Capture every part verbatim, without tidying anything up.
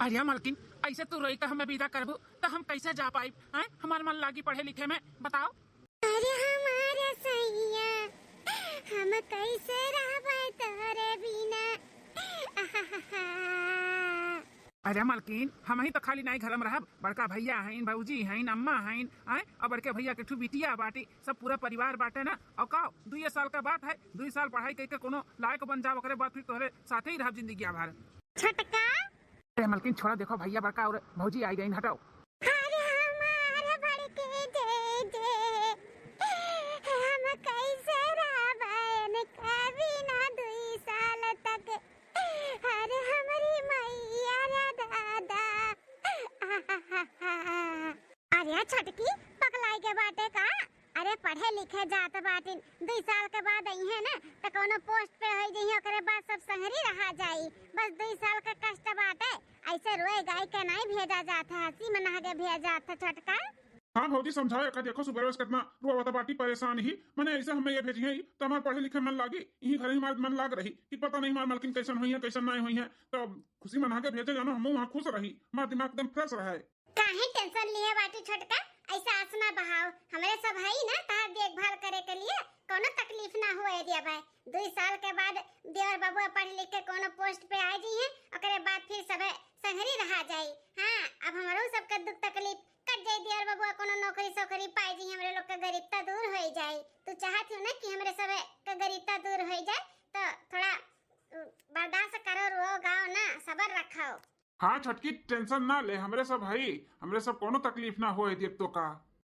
अरे मलकिन, ऐसे तू रोई के हमें विदा करबू, त हम कैसे जा पाइब? हैं? हमार मन लागी पढ़े लिखे में, बताओ। अरे हमारे सैया, हम कैसे रहबै तोरे बिना? अरे मलकिन, हमही तो खाली नाई घर में रहब, बड़का भैया हईन, भौजी हईन, अम्मा हईन, आय, और बड़के भैया के ठू बिटिया बाटी, सब पूरा परिवार बाटे ना। और का, दुइये साल का बात है, दुई साल पढ़ाई करके कोनो लायक बन जाओ, ओकरे बाद फिर तोहरे साथे ही रहब जिंदगिया भर। छोटका। अरे मलकिन, छोड़ा, देखो भैया बड़का और भौजी आई गईन, हटाओ। अरे हमार बड़के जे जे, हम कैसे रहबै इनका बिना दुई साल तक? अरे हमरी मैया रे दादा। अरे छोटकी, पगलाई के बाटे का? अरे पढ़े लिखे जात बाटिन, दुई साल के बाद अइहें ना, त कौनो पोस्ट पे होई जइहें, ओकरे बाद सब संगरी रहा जाई। बस दुई साल के कष्ट बाटे, ऐसे रोए गाई के नाई भेजा जात है, हंसी मना के भेजा जात है छोटका। हाँ भौजी, समझाओ एका, देखो सुबह रोज कितना रोवत बाटी, परेशान ही, मने ऐसे हमें ये भेजी है, तो हमार पढ़े लिखे मन लागी, यही घर ही हमार मन लाग रही कि पता नहीं हमार मलकिन कैसन हुई है, कैसन नहीं हुई है, तो खुशी मना के भेजे जानो, हम वहाँ खुश रही, हमार दिमाग एकदम फ्रेश रहे। काहे टेंशन लिए बाटी छोटका, ऐसा आस ना बहाओ, हमरे सब हई ना तहार देखभाल करे के लिए, कौनो तकलीफ ना होए दिया भाई। दुई साल के बाद देवर बबुआ पढ़ लिख के कौनो पोस्ट पे आ जइहें, ओकरे बाद फिर सबे संगरी रहा जाई। हाँ, अब हमरो सबके दुख तकलीफ कट जाई, देवर बबुआ कौनो नौकरी सोकरी पाए जइहें, हमरे लोग के गरीबता दूर होई जाई। तू चाहत हो ना कि हमरे सबे के गरीबता दूर होई जाए, तो थोड़ा, उ, बर्दाश्त करो, रो गाओ ना, सबर रखो। हाँ छोटकी, टेंशन ना ले, हमरे सब हई, हमरे सब कौनो तकलीफ ना होए देब तो का।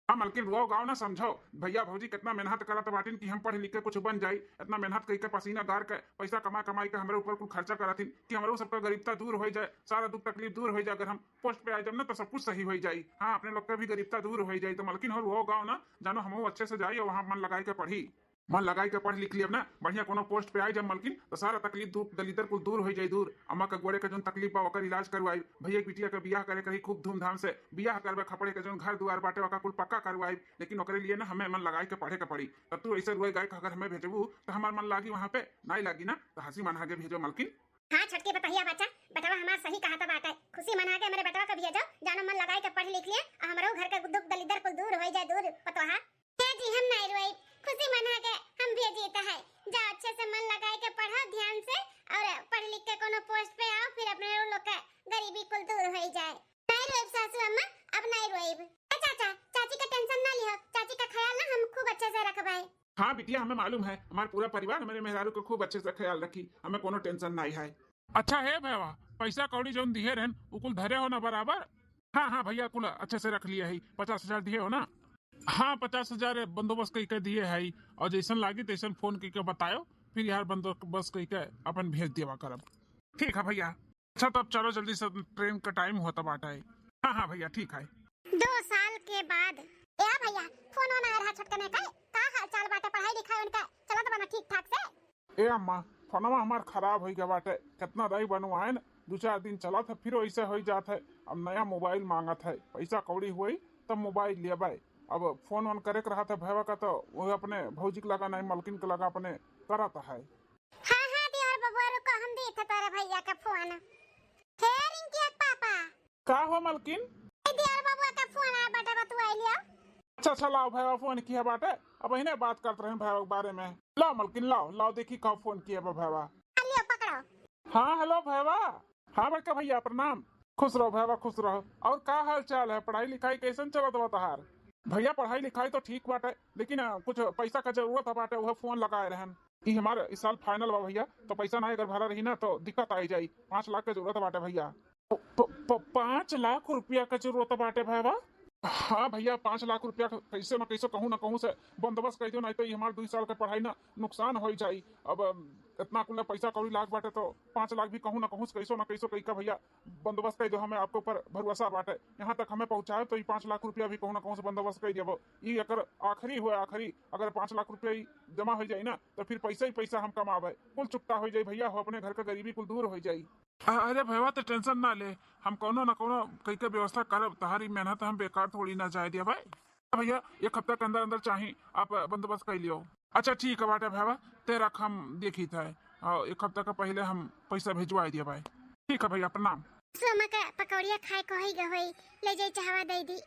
हाँ मलकिन, रोओ गाओ ना, समझो, भैया भौजी कितना मेहनत करत बाटिन कि हम पढ़ लिख के कुछ बन जाई। इतना मेहनत कई के, पसीना गार के, पैसा कमा कमाई के हमरे ऊपर कुल खर्चा करथिन कि हमरो सबका गरीबता दूर होई जाए, सारा दुख तकलीफ दूर होई जाए। अगर हम पोस्ट पे आ जाब ना तो सब कुछ सही होई जाई। हाँ, अपने लोग का भी गरीबता दूर होई जाई। तो मलकिन हो, रोओ गाओ ना, जानो हमहू अच्छे से जाई और वहाँ मन लगाई के पढ़ी। मन लगाई के पढ़ लिख लियब ना, बढ़िया कोनो पोस्ट पे आई जब मलकिन, तो सारा तकलीफ दुख दलिदर कुल दूर होई जाई दूर। अम्मा के गोड़े के जोन तकलीफ बा ओकर इलाज करवाई, भैया के बिटिया के बियाह करे के रही खूब धूमधाम से, बियाह करबे खपड़े के जोन घर दुआर बाटे ओका कुल पक्का करवाई। लेकिन ओकरे लिए ना हमें मन लगाई के पढ़े के पड़ी। तब तू ऐसे रोए गाय के अगर हमें भेजबू तो हमार मन लागी वहाँ पे? नाई लागी ना, तो हंसी मना के भेजो मलकिन। हाँ छोटकी बतहिया बच्चा, बेटवा हमार सही कहत बाटे, खुशी मना के हमरे बेटवा के भेजो, जानो मन लगाई के पढ़ लिख लिए, आ हमरो घर के दुख दलिदर कुल दूर होई जाए दूर पतोहा। हे जी, हम नाई रोइब, खुशी मना के हम भेजी त है। जा अच्छे से मन लगाए के पढ़ो ध्यान से और पढ़ लिख के कोनो पोस्ट पे आओ, फिर अपने लोग के गरीबी कुल दूर होई जाए। नाई रोइब सासू अम्मा, अब नाई रोइब। ए चाचा, चाची का टेंशन ना लिहो, चाची का ख्याल ना हम खूब अच्छे से रखबै। हाँ बिटिया, हमें मालूम है, हमार पूरा परिवार हमारे मेहरारू को खूब अच्छे से ख्याल रखी, हमें कोनो टेंशन नाई है। अच्छा हे भैया, पैसा कौड़ी जौन दिहे रहन, उ कुल धरे हो ना बराबर? हाँ, हाँ भैया, कुल अच्छे से रख लिए है। पचास हजार दिहे हो ना? हाँ, पचास हजार बंदोबस्त कई के दिए है, और जैसन लागी तैसन फोन कई के बतायो, फिर यार बंदोबस्त कई के अपन भेज देवा करब। ठीक है भैया। अच्छा, तब चलो जल्दी से, ट्रेन का टाइम होता बाटा है। हाँ, हाँ भैया, ठीक है। दो साल के बाद। ए भैया, फोन होना आ रहा छोटकने का, का हाल चाल बाटे, पढ़ाई लिखाई उनका चलत बना ठीक ठाक से? ए अम्मा, फोनवा हमार खराब होई गया बाटे, कितना दाई बनवाएन, दो चार दिन चलत है, फिर वैसे होई जात है। अब नया मोबाइल मांगत है, पैसा कौड़ी होई तब मोबाइल लेबै। अब फोन वोन करे के रहत है भैया का, तो वो अपने भौजी के लगा, नहीं मलकिन के लगा अपने करत है। हाँ, हाँ, देवर बबुआ, रुको, हम देत है तोरे भैया का फोन। हे रिंकी के पापा। का हो मलकिन? ए, देवर बबुआ का फोन आया बाटे, बतुआई लिया। अच्छा, अच्छा, लाओ भैया, फोन किया बाटे, अब इन्हें बात करत रहे भैया के बारे में। लाओ मलकिन, लाओ, लाओ, देखी का फोन किया बा भैया। आ लियो, पकड़ो। हाँ, हेलो भैया। हाँ बड़का भैया, प्रणाम। खुश रहो भैया, खुश रहो। और का हाल चाल है, पढ़ाई लिखाई कैसन चलत बा तहार? भैया पढ़ाई लिखाई तो ठीक बाटे, लेकिन, अ, कुछ पैसा का जरूरत है बाटे, वह फोन लगाए रहन। ई हमार इस साल फाइनल बा भैया, तो पैसा ना अगर भरा रही ना तो दिक्कत आई जाई। पाँच लाख के जरूरत बाटे भैया। प-, प-, प-, पाँच लाख रुपया के जरूरत बाटे भैया? हाँ भैया, पाँच लाख रुपया क-, कैसे ना कैसे, कहूँ ना कहूँ से बंदोबस्त कर दो, नहीं तो ये हमार दुई साल के पढ़ाई ना नुकसान हो जाई। अब, अम, इतना कुल पैसा कौड़ी लाग बाटे तो पाँच लाख भी कहूँ ना कहूँ से कैसो ना कैसो कई का भैया बंदोबस्त कर दो। हमें आपके ऊपर भरोसा बाटे, यहाँ तक हमें पहुँचाए तो ये पाँच लाख रुपया भी कहूँ ना कहूँ से बंदोबस्त कर देबो। ये अगर आखिरी हुए आखिरी, अगर पाँच लाख रुपया ही जमा हो जाई ना तो फिर पैसा ही पैसा हम कमाबे, कुल चुकता हो जाई भैया हो, अपने घर का गरीबी कुल दूर हो जाई। अ-, अरे भैया, तो टेंशन ना ले, हम कौनो ना कौनो कई के व्यवस्था करब, तहारी मेहनत हम बेकार थोड़ी ना जाए दिया भाई। भैया, एक हफ्ता के अंदर अंदर चाही, आप बंदोबस्त कर लियो। अच्छा ठीक है बाटे भैया, ते रख, हम देखी थे, और एक हफ्ता का पहले हम पैसा भिजवा दिया भाई। ठीक है भैया, प्रणाम। सोमा के पकौड़िया खाए को होई ग होई, ले जाई चाहवा दे दी।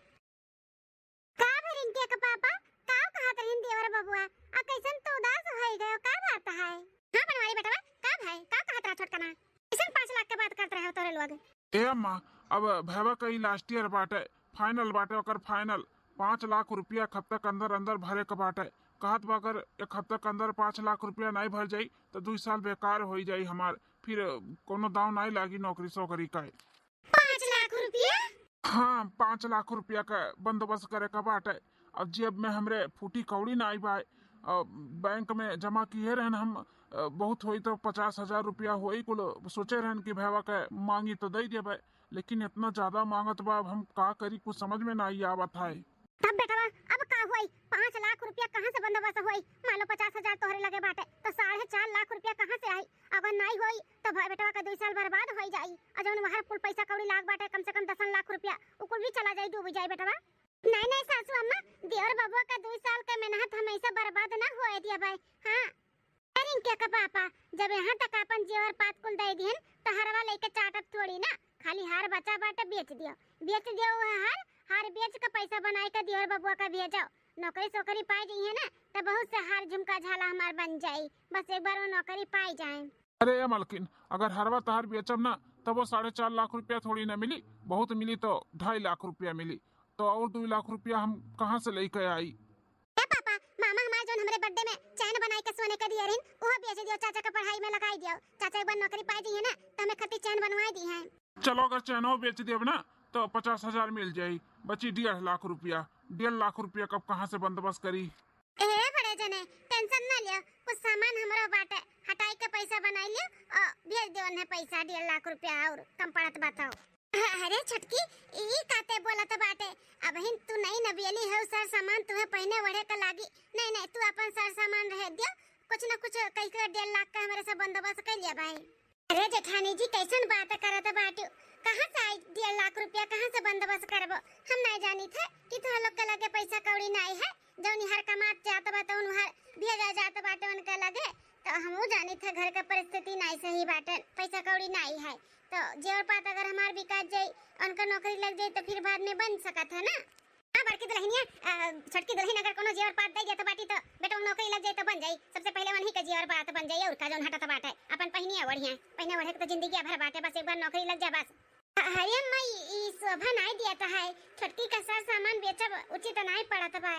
का भे रिंकिया के पापा, का कहत रहिन देवर बबुआ? आ कैसन तो उदास होई गयो, का बात है? हाँ बनवारी बेटवा, का भाई, का कहत रहा छोटकना? कैसन पाँच लाख के बात करत रहे हो तोरे लोग? ए अम्मा, अब भैवा का ई last year बाटे, final बाटे ओकर final। पाँच लाख रुपया एक हफ्ता के अंदर अंदर भरे के बाटे। कहत बा अगर एक हफ्ता के अंदर पाँच लाख रुपया नाई भर जाई तो दुई साल बेकार होई जाई हमार, फिर कोनो दाव नाई लागी नौकरी सोकरी का। पाँच लाख रुपया? हाँ, पाँच लाख रुपया का बंदोबस्त करे का बाटे। अब जेब में हमरे फूटी कौड़ी नाई बाय। अब बैंक में जमा किए रहन हम, अ, बहुत होई तो पचास हजार रुपया होई कुल। सोचे रहन कि भैवा के मांगी तो दे देबे, लेकिन इतना ज्यादा मांगत बा, अब हम का करी, कुछ समझ में नाई आवत है। तब बेटवा, अब का होई? पाँच लाख रुपया कहाँ से बंदोबस्त होई? मान लो पचास हजार तोहरे लगे बाटे, तो साढ़े चार लाख रुपया कहाँ से आई? अगर नाई होई, तो भाई बेटवा का दुई साल बर्बाद होई जाई। और जौन वहाँ कुल पैसा कौड़ी लाग बाटे, कम से कम दसन लाख रुपया, उ कुल भी चला जाई, डूब जाई बेटवा। नहीं, नहीं सासू अम्मा, देवर बबुआ का दुई साल का मेहनत हम ऐसे बर्बाद ना होए दिया भाई। हाँ, अरे इनके का पापा, जब यहाँ तक अपन जेवर पात कुल दे दिहन, तो हरवा लेके चाटब थोड़ी ना, खाली हार बचा बाटे बेच दियो, बेच दियो वह हार, हार बेच के पैसा बनाए के देवर बबुआ का भेजो, नौकरी सोकरी पाए जइहे ना, तो बहुत से हार झुमका झाला हमार बन जाई, बस एक बार वो नौकरी पाए जाए। अरे ए मलकिन, अगर हरवा तहार बेचब ना, तब वो साढ़े चार लाख रुपया थोड़ी ना मिली, बहुत मिली तो ढाई लाख रुपया मिली, तो और दो लाख रुपया हम कहाँ से लेके आई? ए पापा, मामा हमार जौन हमरे birthday में चैन बनाई के सोने के दिए रहिन, उहो बेच दियो, चाचा के पढ़ाई में लगाई दियो। चाचा एक बार नौकरी पाए दिए ना, तो हमें खती चैन बनवाए दी हैं। चलो, अगर चैनो बेच देब ना, तो पचास हजार मिल जाई, बची डेढ़ लाख रुपया। डेढ़ लाख रुपया कब कहाँ से बंदोबस्त करी? ए बड़े जने, tension ना लियो, कुछ सामान हमरो बाटे, हटाई के पैसा बनाई लियो और भेज दियो उन्हें पैसा, डेढ़ लाख रुपया और कम पड़त बताओ। अरे छोटकी, ई काते बोलत बाटे? अबहिन तू नई नबियली हो, सर सामान तुहे पहिने ओढ़े के लागी। नहीं, नहीं, तू अपन सर सामान रहे दियो, कुछ न कुछ कई के डेढ़ लाख का हमरे से बंदोबस्त कर लिया भाई। अरे जेठानी जी, कैसन बात करत बाटू? कहाँ से आई डेढ़ लाख रुपया, कहाँ से बंदोबस्त करबो? हम नहीं जानी थे कि तुह लोग के लगे पैसा कौड़ी नहीं है, जौन हर कमात जात बा तौन हर भेजा जात बाटे उनके लगे। तो हमहू जानी थे घर का परिस्थिति नहीं सही बाटे, पैसा कौड़ी नहीं है। तो जेवर पात अगर हमार बिकात जाई, उनका नौकरी लग जाई, तो फिर बाद में बन सकत है ना। हाँ, बड़की दुल्हनिया, अ, छोटकी दुल्हन अगर कोनो जेवर पात दे जात बाटी, तो बेटवा नौकरी लग जाई, तो बन जाई। सबसे पहले वही के जेवर पात बन जाई, और का जौन हटत बाटे, अपन पहिनिया ओढ़िया, पहिने ओढ़े के तो जिंदगी भर बाटे, बस एक बार नौकरी लग जा बस। अ-, अरे माई, ई शोभा नाई दिया तो है, छोटकी का सर सामान बेचब उचित नाई पड़त बा।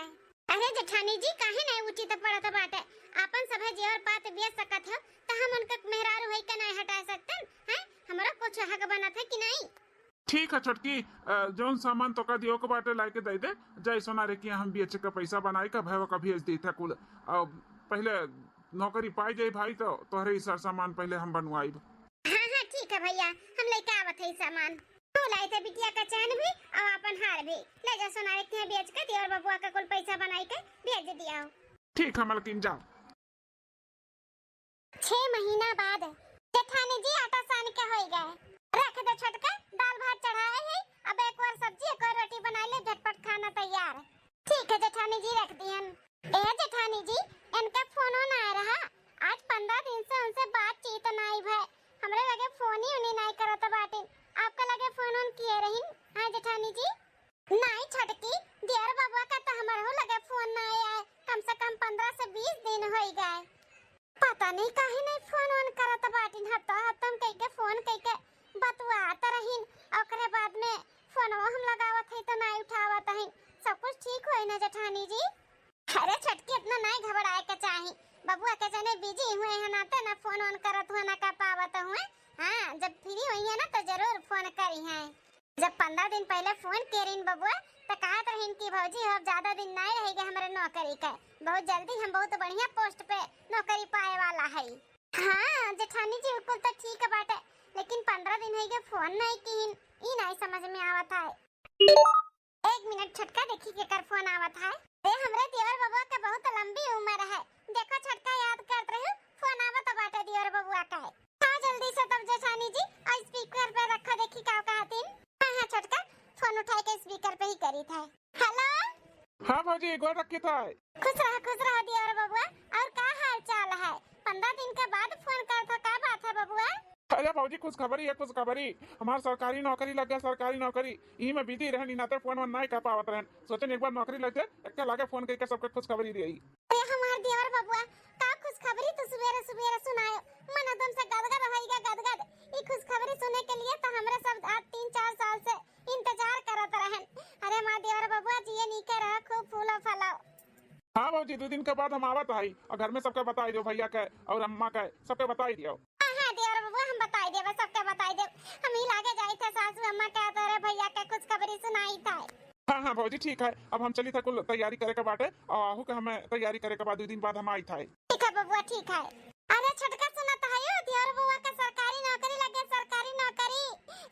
अरे जेठानी जी, काहे नाई उचित पड़त बाटे? आपन सभे जेवर पात बेच सकत हो, त हम उनका मेहरारू होई के नाई हटा सकतन, हैं? हमरो कुछ हक बनत है कि नाई? ठीक है छोटकी, अ, जौन सामान तोका दियो के बाटे लाइके दे दे, जाई सोनारे के हम बेच के पैसा बनाई के भैया का भेज दी था कुल। अ, पहले नौकरी पाई जाई भाई तो तोहरे ई सर सामान पहले हम बनवाई। हाँ, हाँ, ठीक है भैया, हम लेके आवत है ई सामान। तू लाई थे बिटिया का चैन भी और अपन हार भी। ले जा सोनारे के बेच के देवर बबुआ का कुल पैसा बनाई के भेज दिया। ठीक है मलकिन, जाओ। छह महीना बाद। जेठानी जी, आटा सान के होई गए। रख दे छोटका, दाल भात चढ़ाए है, अब एक और सब्जी, एक और रोटी बनाई ले, झटपट खाना तैयार। ठीक है जेठानी जी, रख दियन। ए जेठानी जी, इनका फोनो ना आ रहा, आज पन्द्रह दिन से उनसे बातचीत नाई भय, हमरे लगे फोन ही उन्हीं नाई करत बाटिन। आपका लगे फोन उन किए रहिन? हाँ जेठानी जी। नाई छोटकी, देवर बबुआ का तो हमरहू लगे फोन नाई आए, कम से कम पन्द्रह से बीस दिन होई गए। पता नहीं काहे नहीं फोन ओन करत बाटिन, हत्ता हत्तम कइके फोन कइके बतुआत रहिन, ओकरे बाद में फोनवा हम लगावत हई तो नाई उठावत हई। सब कुछ ठीक होई ना जेठानी जी? अरे छोटकी, इतना नाई घबराए के चाही, बबुआ के जने बिजी हुए हैं ना, ते ना फोन ओन करत हुए ना कर पावत हुए। हाँ, जब फ्री हुई है ना तो जरूर फोन करी हैं। जब पन्द्रह दिन पहले फोन के रहिन बबुआ, त कहत रहिन कि भौजी, अब ज्यादा दिन नाई रह गए हमरे नौकरी के, बहुत जल्दी हम बहुत बढ़िया पोस्ट पे नौकरी पाए वाला है। हाँ जेठानी जी, बिल्कुल तो ठीक बाटे, लेकिन पन्द्रह दिन हो गए फोन नहीं कीन, ई नहीं समझ में आवत है। एक मिनट छोटका, देखी केकर फोन आवत है। ए, हमरे देवर बबुआ के बहुत लंबी उम्र है, देखो छोटका याद करत रही, फोन आवत बाटे देवर बबुआ का। हाँ, जल्दी से तब जेठानी जी, और स्पीकर पे रखो, देखी का कहतीन। हाँ, हाँ, छोटका, फोन उठाए के स्पीकर पे ही करी था। हेलो। हाँ भौजी, गोड़ रखी था। खुश रहा, खुश रहा देवर बबुआ। और का हाल चाल है? पन्द्रह दिन के बाद फोन कर था, का बात है बबुआ? अरे भौजी, खुशखबरी है, खुशखबरी। हमार सरकारी नौकरी लग गया, सरकारी नौकरी। ई में बिजी रहन, ई नाते फोन वोन नाहीं कर पावत रहन। सोचन एक बार नौकरी लग जाए, एक लागे फोन करके सबके खुशखबरी देई। अरे हमार देवर बबुआ, का खुशखबरी तू सुबेरे सुबेरे सुनायो? मन एकदम से गदगद होइगा, गदगद। ई खुशखबरी सुने के लिए तो हमरे सब आज तीन चार साल से इंतजार करत रहन। अरे हमार देवर बबुआ, जिए नीके रहो, खूब फूलो फलो। हाँ भौजी, दो दिन के बाद हम आवत हई और घर में सबके बताई दियो, भैया के और अम्मा के, सबके बताई दियो। हाँ, हाँ, देवर बबुआ, हम बताई देब, सबके बताई देब। हम ही लागे जाई थे सासू अम्मा के, तोरे भैया के खुशखबरी सुनाई थे। हाँ, हाँ भौजी, ठीक है, अब हम चली थे कुल तैयारी करे के बाटे और आहू के हमें तैयारी करे के बाद दो दिन बाद हम आई थे। ठीक है बबुआ, ठीक है। अरे छोटका, सुनत है यो, देवर बबुआ का सरकारी नौकरी लगे, सरकारी नौकरी।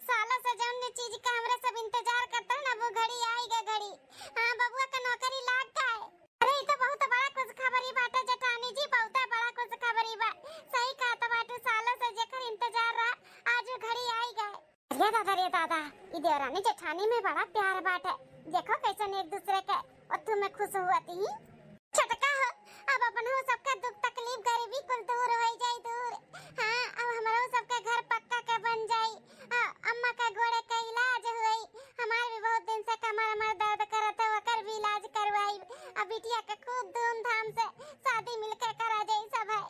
सालों से जौन चीज का हमरे सब इंतजार करते हैं ना, वो घड़ी आई गे घड़ी। हाँ, बबुआ का नौकरी लाग गए। अरे, ई तो बहुत बड़ा खुशखबरी बाटे जेठानी जी, बहुते बड़ा खुशखबरी बा। सही कहत बाटू, सालों से जेकर इंतजार रहा, आज वो घड़ी आई गए। अरे दादा रे दादा, ई देवरानी जेठानी में बड़ा प्यार बाटे। देखो कैसन एक दूसरे के ओथू में खुश हुआ थी। छोटका हो, अब अपनहु सबका दुख तकलीफ गरीबी कुल दूर होई जाई दूर। हाँ, अब हमरो सबके घर पक्का के बन जाई। आ, अम्मा का गोड़े का इलाज होई। हमार भी बहुत दिन से कमर अमर दर्द करत है, ओकर भी इलाज करवाई। अब बिटिया के खूब धूमधाम से शादी मिलके करा जाई सब है।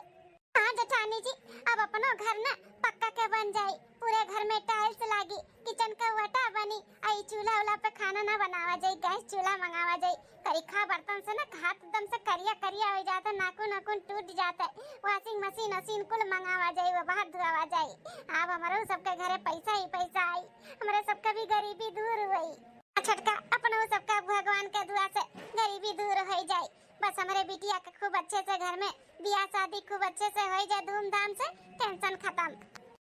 हाँ जेठानी जी, अब अपनो घर ना पक्का के बन जाई, पूरे घर में टाइल्स लागी, किचन का वटा बनी, आ ई चूल्हा उल्हा पे खाना ना बनावा जाई, गैस चूल्हा मंगावा जाई। करिखा बर्तन से ना हाथ एकदम से करिया करिया हो जाता, नाखून नाखून टूट जाता। वॉशिंग मशीन वशीन कुल मंगावा जाई, वो बाहर धुआवा जाई। अब हमरो सबके घरे पैसा ही पैसा आई, हमरे सबके भी गरीबी दूर हुई। आ छोटका, अपनो सबका भगवान के दुआ से गरीबी दूर हो जाई। बस हमरे बिटिया के खूब अच्छे से घर में बियाह शादी खूब अच्छे से हो जाए, धूमधाम से, टेंशन खत्म।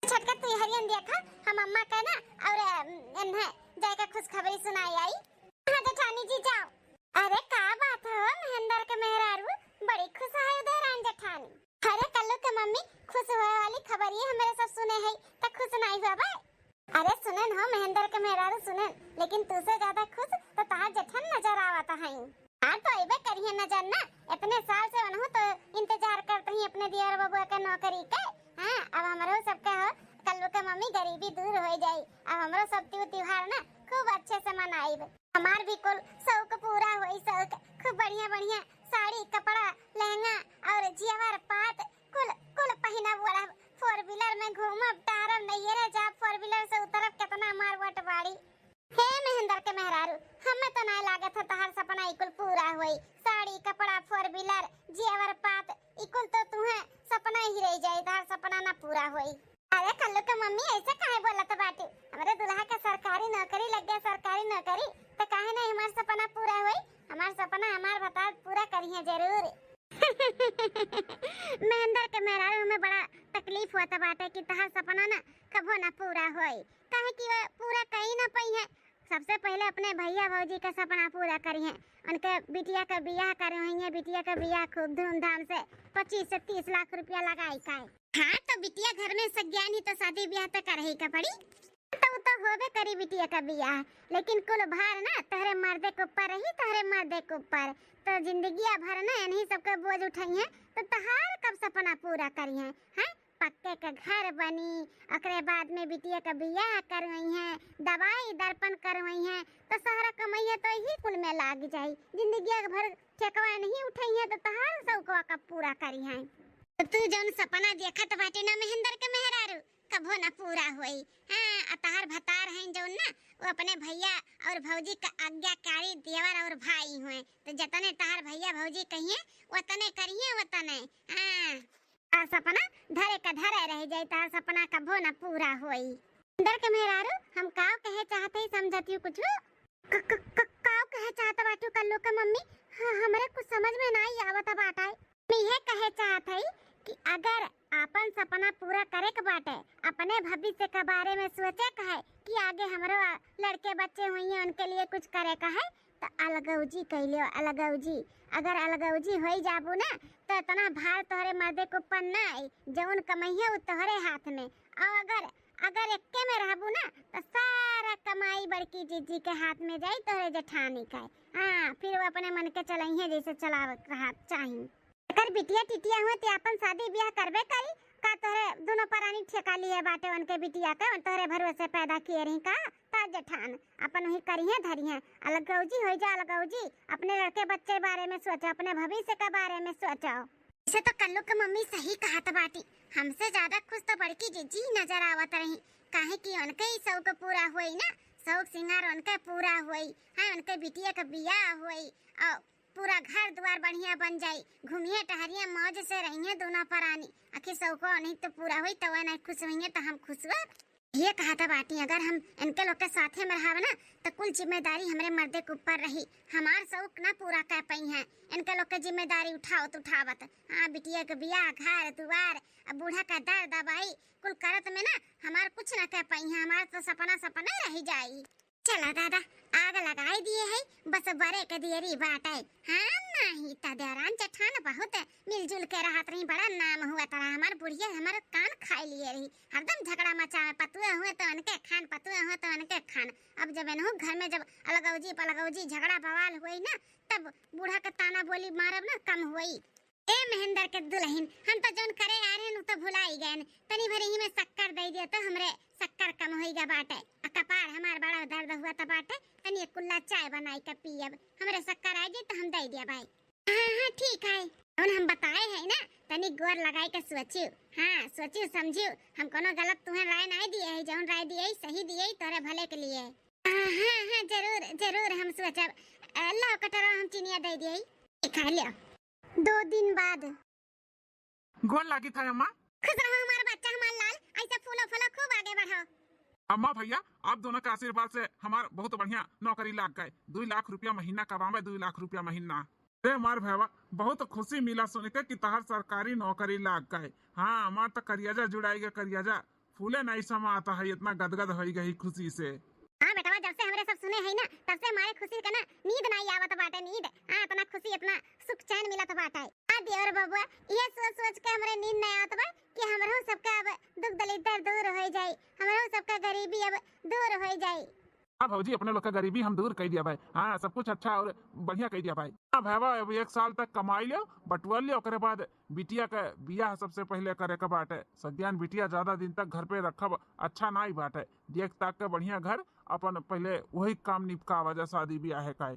छोटका, तू हरियन देखा, हम अम्मा के ना और, अम, इन्हें जाए के खुशखबरी सुनाई आई। हाँ जेठानी जी, जाओ। अरे का बात हो महेंद्र के मेहरारू, बड़ी खुश है उदयरान जेठानी। अरे कल्लू के मम्मी, खुश होए वाली खबर ये हमरे सब सुने है, त खुश नहीं हुआ बे? अरे सुनेन हो महेंद्र के मेहरारू, सुनेन, लेकिन तुझसे ज्यादा खुश तो तहार जेठन नजर आवत है। हाँ, तो अइबे करिहे नजर ना, इतने साल से उनहु तो इंतजार करत ही अपने दियर बबुआ के नौकरी के। हाँ, अब हमरो सबके हो, कल्लू के मम्मी, गरीबी दूर हो जाई। अब हमरो सब त्यू त्योहार ना खूब अच्छे से मनाइब। हमार भी कुल शौक पूरा होई, शौक। खूब बढ़िया बढ़िया साड़ी, कपड़ा, लहंगा और जेवर पात कुल, कुल पहिनब ओढ़ब। Four wheeler में घूमब, टहरब, नैहरे जाब, four wheeler से उतरब, कितना हमार वट बाड़ी। हे महेंद्र के मेहरारू, हमें तो नहीं लागत है तहार सपना ई कुल पूरा होई। साड़ी, कपड़ा, four wheeler, जेवर पात, ई कुल तो तुहे सपना ही रह जाई, तहार सपना ना पूरा होई। अरे कल्लू के मम्मी, ऐसे काहे बोलत बाटू? हमरे दुल्हा के सरकारी नौकरी लग गया, सरकारी नौकरी, तो काहे नहीं हमार सपना पूरा होई? हमार सपना हमार भतार पूरा करिहे जरूर। महेंद्र के मेहरारू, हमें बड़ा तकलीफ होत बाटे कि तहार सपना ना कबो ना पूरा होई, काहे कि वो पूरा कई ना पइहे। सबसे पहले अपने भैया भौजी का सपना पूरा करिहे, उनके बिटिया का बियाह करवइहे, बिटिया का बियाह खूब धूमधाम से पच्चीस से तीस लाख रुपया लगाई का। हाँ, तो बिटिया घर में सज्ञानी तो शादी ब्याह तो करही का पड़ी। तो उ तो होबे करी बिटिया का बियाह, लेकिन कुल भार ना तोहरे मर्दे के ऊपर रही, तोहरे मर्दे के ऊपर। तो जिंदगिया भर ना इन्हीं सबके बोझ उठाई है, तो तहार कब सपना पूरा करी है? हैं? पक्के का घर बनी, ओकरे बाद में बिटिया का बियाह करवई है, दवाई दर्पण करवई है, तो सारा कमैया तो यही कुल में लाग जाई। जिंदगिया भर ठेकवा नहीं उठाई है, तो तहार शौकवा कब पूरा करी है? तो तू जौन सपना देखत बाटे ना महेंद्र के मेहरारू, कभो ना पूरा होई। हाँ, आ तहार भतार हैं जौन ना, वो अपने भैया और भौजी का आज्ञाकारी देवर और भाई हुए, तो जतने तहार भैया भौजी कहिए, वतने करिए, वतने। हाँ, आ सपना धरे का धरे रह जाई, तहार सपना कभो ना पूरा होई। महेंद्र के मेहरारू, हम का कहे चाहत हई, समझत यू कुछ? क-, क-, क-, का कहे चाहत बाटू कल्लू के मम्मी? हाँ, हमरे कुछ समझ में नाई आवत बाटे। हम इहे कहे चाहत हई कि अगर आपन सपना पूरा करे के बाटे, अपने भविष्य के बारे में सोचे के है कि आगे हमरो आ, लड़के बच्चे हुई हैं, उनके लिए कुछ करे के है, तो अलगौजी कइ लियो, अलगौजी। अगर अलगौजी होई जाबू ना, तो इतना भार तोहरे मर्दे के ऊपर ना आई, जौन कमइहे उ तोहरे हाथ में। और अगर, अगर एक्के में रहबू ना, तो सारा कमाई बड़की जीजी के हाथ में जाई, तोहरे जेठानी का। हाँ, फिर वो अपने मन के चलइहे जैसे चलावे के रहा चाही। अगर बिटिया टिटिया हुए तो अपन शादी ब्याह करबे करी, का तोहरे दुनो परानी ठेका लिए बाटे उनके बिटिया के, उन तोहरे भरोसे पैदा किए रही का? ता जेठान, अपन वही करिहे धरिहे, अलगौजी होइ जा अलगौजी, अपने लड़के बच्चे बारे में सोचो, अपने भविष्य के बारे में सोचो। इसे तो कल्लू के मम्मी सही कहत बाटी, हमसे ज्यादा खुश तो बड़की जीजी नजर आवत रही, काहे कि उनके ही शौक पूरा होई ना, शौक सिंगार उनके पूरा होई, हाँ, उनके बिटिया के बियाह होई और पूरा घर दुआर बढ़िया बन जाई, घूमिए टहरिए मौज से रहिए दोनों परानी, आखिर शौको नहीं तो पूरा होई, तो वह नहीं खुश होइए तो हम खुश हुआ। ये कहत बाटी, अगर हम इनके लोग के साथे में रहब ना, तो कुल जिम्मेदारी हमरे मर्दे के ऊपर रही, हमार शौक ना पूरा कर पाई हैं, इनके लोग के जिम्मेदारी उठावत उठावत, हाँ, बिटिया के बियाह, घर दुआर, अब बूढ़ा का दर दवाई, कुल करत में ना हमार कुछ ना कर पाई हैं, हमार तो सपना सपना रह जाई। चला दादा, आग लगाई दिए है, बस बरे के देरी बाटे। हाँ, नहीं त देवरान जेठान बहुत मिलजुल के रहत रही, बड़ा नाम हुआ तरा। हमार बुढ़िया हमार कान खाए लिए रही, हरदम झगड़ा मचावे, पतुए हुए तो उनके खान, पतुए हुए तो उनके खान। अब जब एनहू घर में जब अलगौजी पलगौजी झगड़ा बवाल हुई ना, तब बूढ़ा के ताना बोली मारब ना कम हुई। ए महेंद्र के दुल्हन, हम तो जौन करे आ रहे हैं, उ तो भुलाई गए। तनी भर ही में शक्कर दे दिया तो हमरे शक्कर कम होई गा बाटे। आ कपार हमार बड़ा दर्द हुआ तो बाटे, तनी एक कुल्ला चाय बनाई के पियब, हमरे शक्कर आ जाई तो हम दे दिया भाई। हाँ, हाँ, ठीक है। जौन हम बताए है ना, तनी गौर लगाई के सोचियो। हाँ, सोचियो समझियो, हम कोनो गलत तुम्हें राय नहीं दिए है, जौन राय दिए है, सही दिए है, तोरे भले के लिए। हाँ, हाँ, हाँ, जरूर, जरूर हम सोचब। अ, लाओ कटोरा, हम चिनिया दे दिए है, खा लियो। दो दिन बाद। गोर लागित है अम्मा। खुश रहो हमार बच्चा, हमार लाल, ऐसे फूलो फलो, खूब आगे बढ़ो। अम्मा भैया, आप दोनों के आशीर्वाद से हमार बहुत बढ़िया नौकरी लाग गए। दुई लाख रुपया महीना कमावे, दुई लाख रुपया महीना। अरे हमार भैया, बहुत खुशी मिला सुन के कि तहार सरकारी नौकरी लाग गए। हाँ, हमार तो करियाजा जुड़ाई गए, करियाजा फूले नहीं समाता है, इतना गदगद होई गई खुशी से। हाँ बेटवा, जब से हमरे सब सुने है ना, तब से हमारे खुशी के ना नींद नहीं आवत बाटे, नींद। हाँ, इतना खुशी, इतना सुख चैन मिलत बाटे। हाँ देवर बबुआ, ये सोच सोच के हमरे नींद नहीं आवत बा कि हमरो सबका अब दुख दलिद्दर दूर हो जाई, हमरो सबका गरीबी अब दूर हो जाई। हाँ भौजी, अपने लोग का गरीबी हम दूर कर दिया भाई। हाँ, सब कुछ अच्छा और बढ़िया कर दिया भाई। हाँ भैया, अब एक साल तक कमाई लियो, बटुआ लियो, ओकरे बाद बिटिया का बियाह सबसे पहले करे के बाटे। सज्ञान बिटिया ज्यादा दिन तक घर पे रखब अच्छा नाई बाटे। देख ताक के बढ़िया घर अपन पहले वही काम निपकावा जा, शादी बियाह है काहे।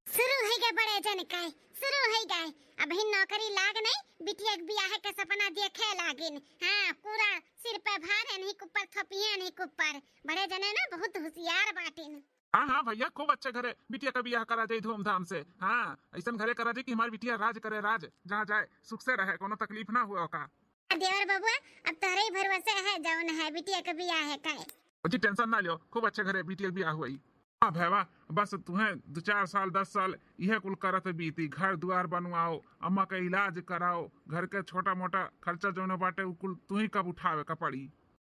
शुरू है गए बड़े जन का, शुरू है गए। अबहिन नौकरी लाग नहीं, बिटिया के बियाह के सपना देखे लागिन। हाँ, पूरा सिर पे भार है, नहीं कुप्पर थोपिए, नहीं कुप्पर। बड़े जने ना बहुत होशियार बाटिन। हाँ, हाँ भैया, खूब अच्छे घरे बिटिया का बियाह करा जाई धूमधाम से। हाँ, ऐसन घरे करा जाई कि हमारी बिटिया राज करे, राज, जहाँ जाए सुख से रहे, कोनो तकलीफ ना हुआ का। आ देवर बबुआ, अब तोहरे ही भरोसे है, जौन है बिटिया के बियाह है काहे। जी टेंशन ना लियो, खूब अच्छे घरे बिटिया के बियाह हुई। हाँ भैया, बस तुहें दो चार साल, दस साल इहे कुल करत बीती, घर दुआर बनवाओ, अम्मा का इलाज कराओ, घर के छोटा मोटा खर्चा जौन बाटे उ कुल तुही कब उठावे का पड़ी।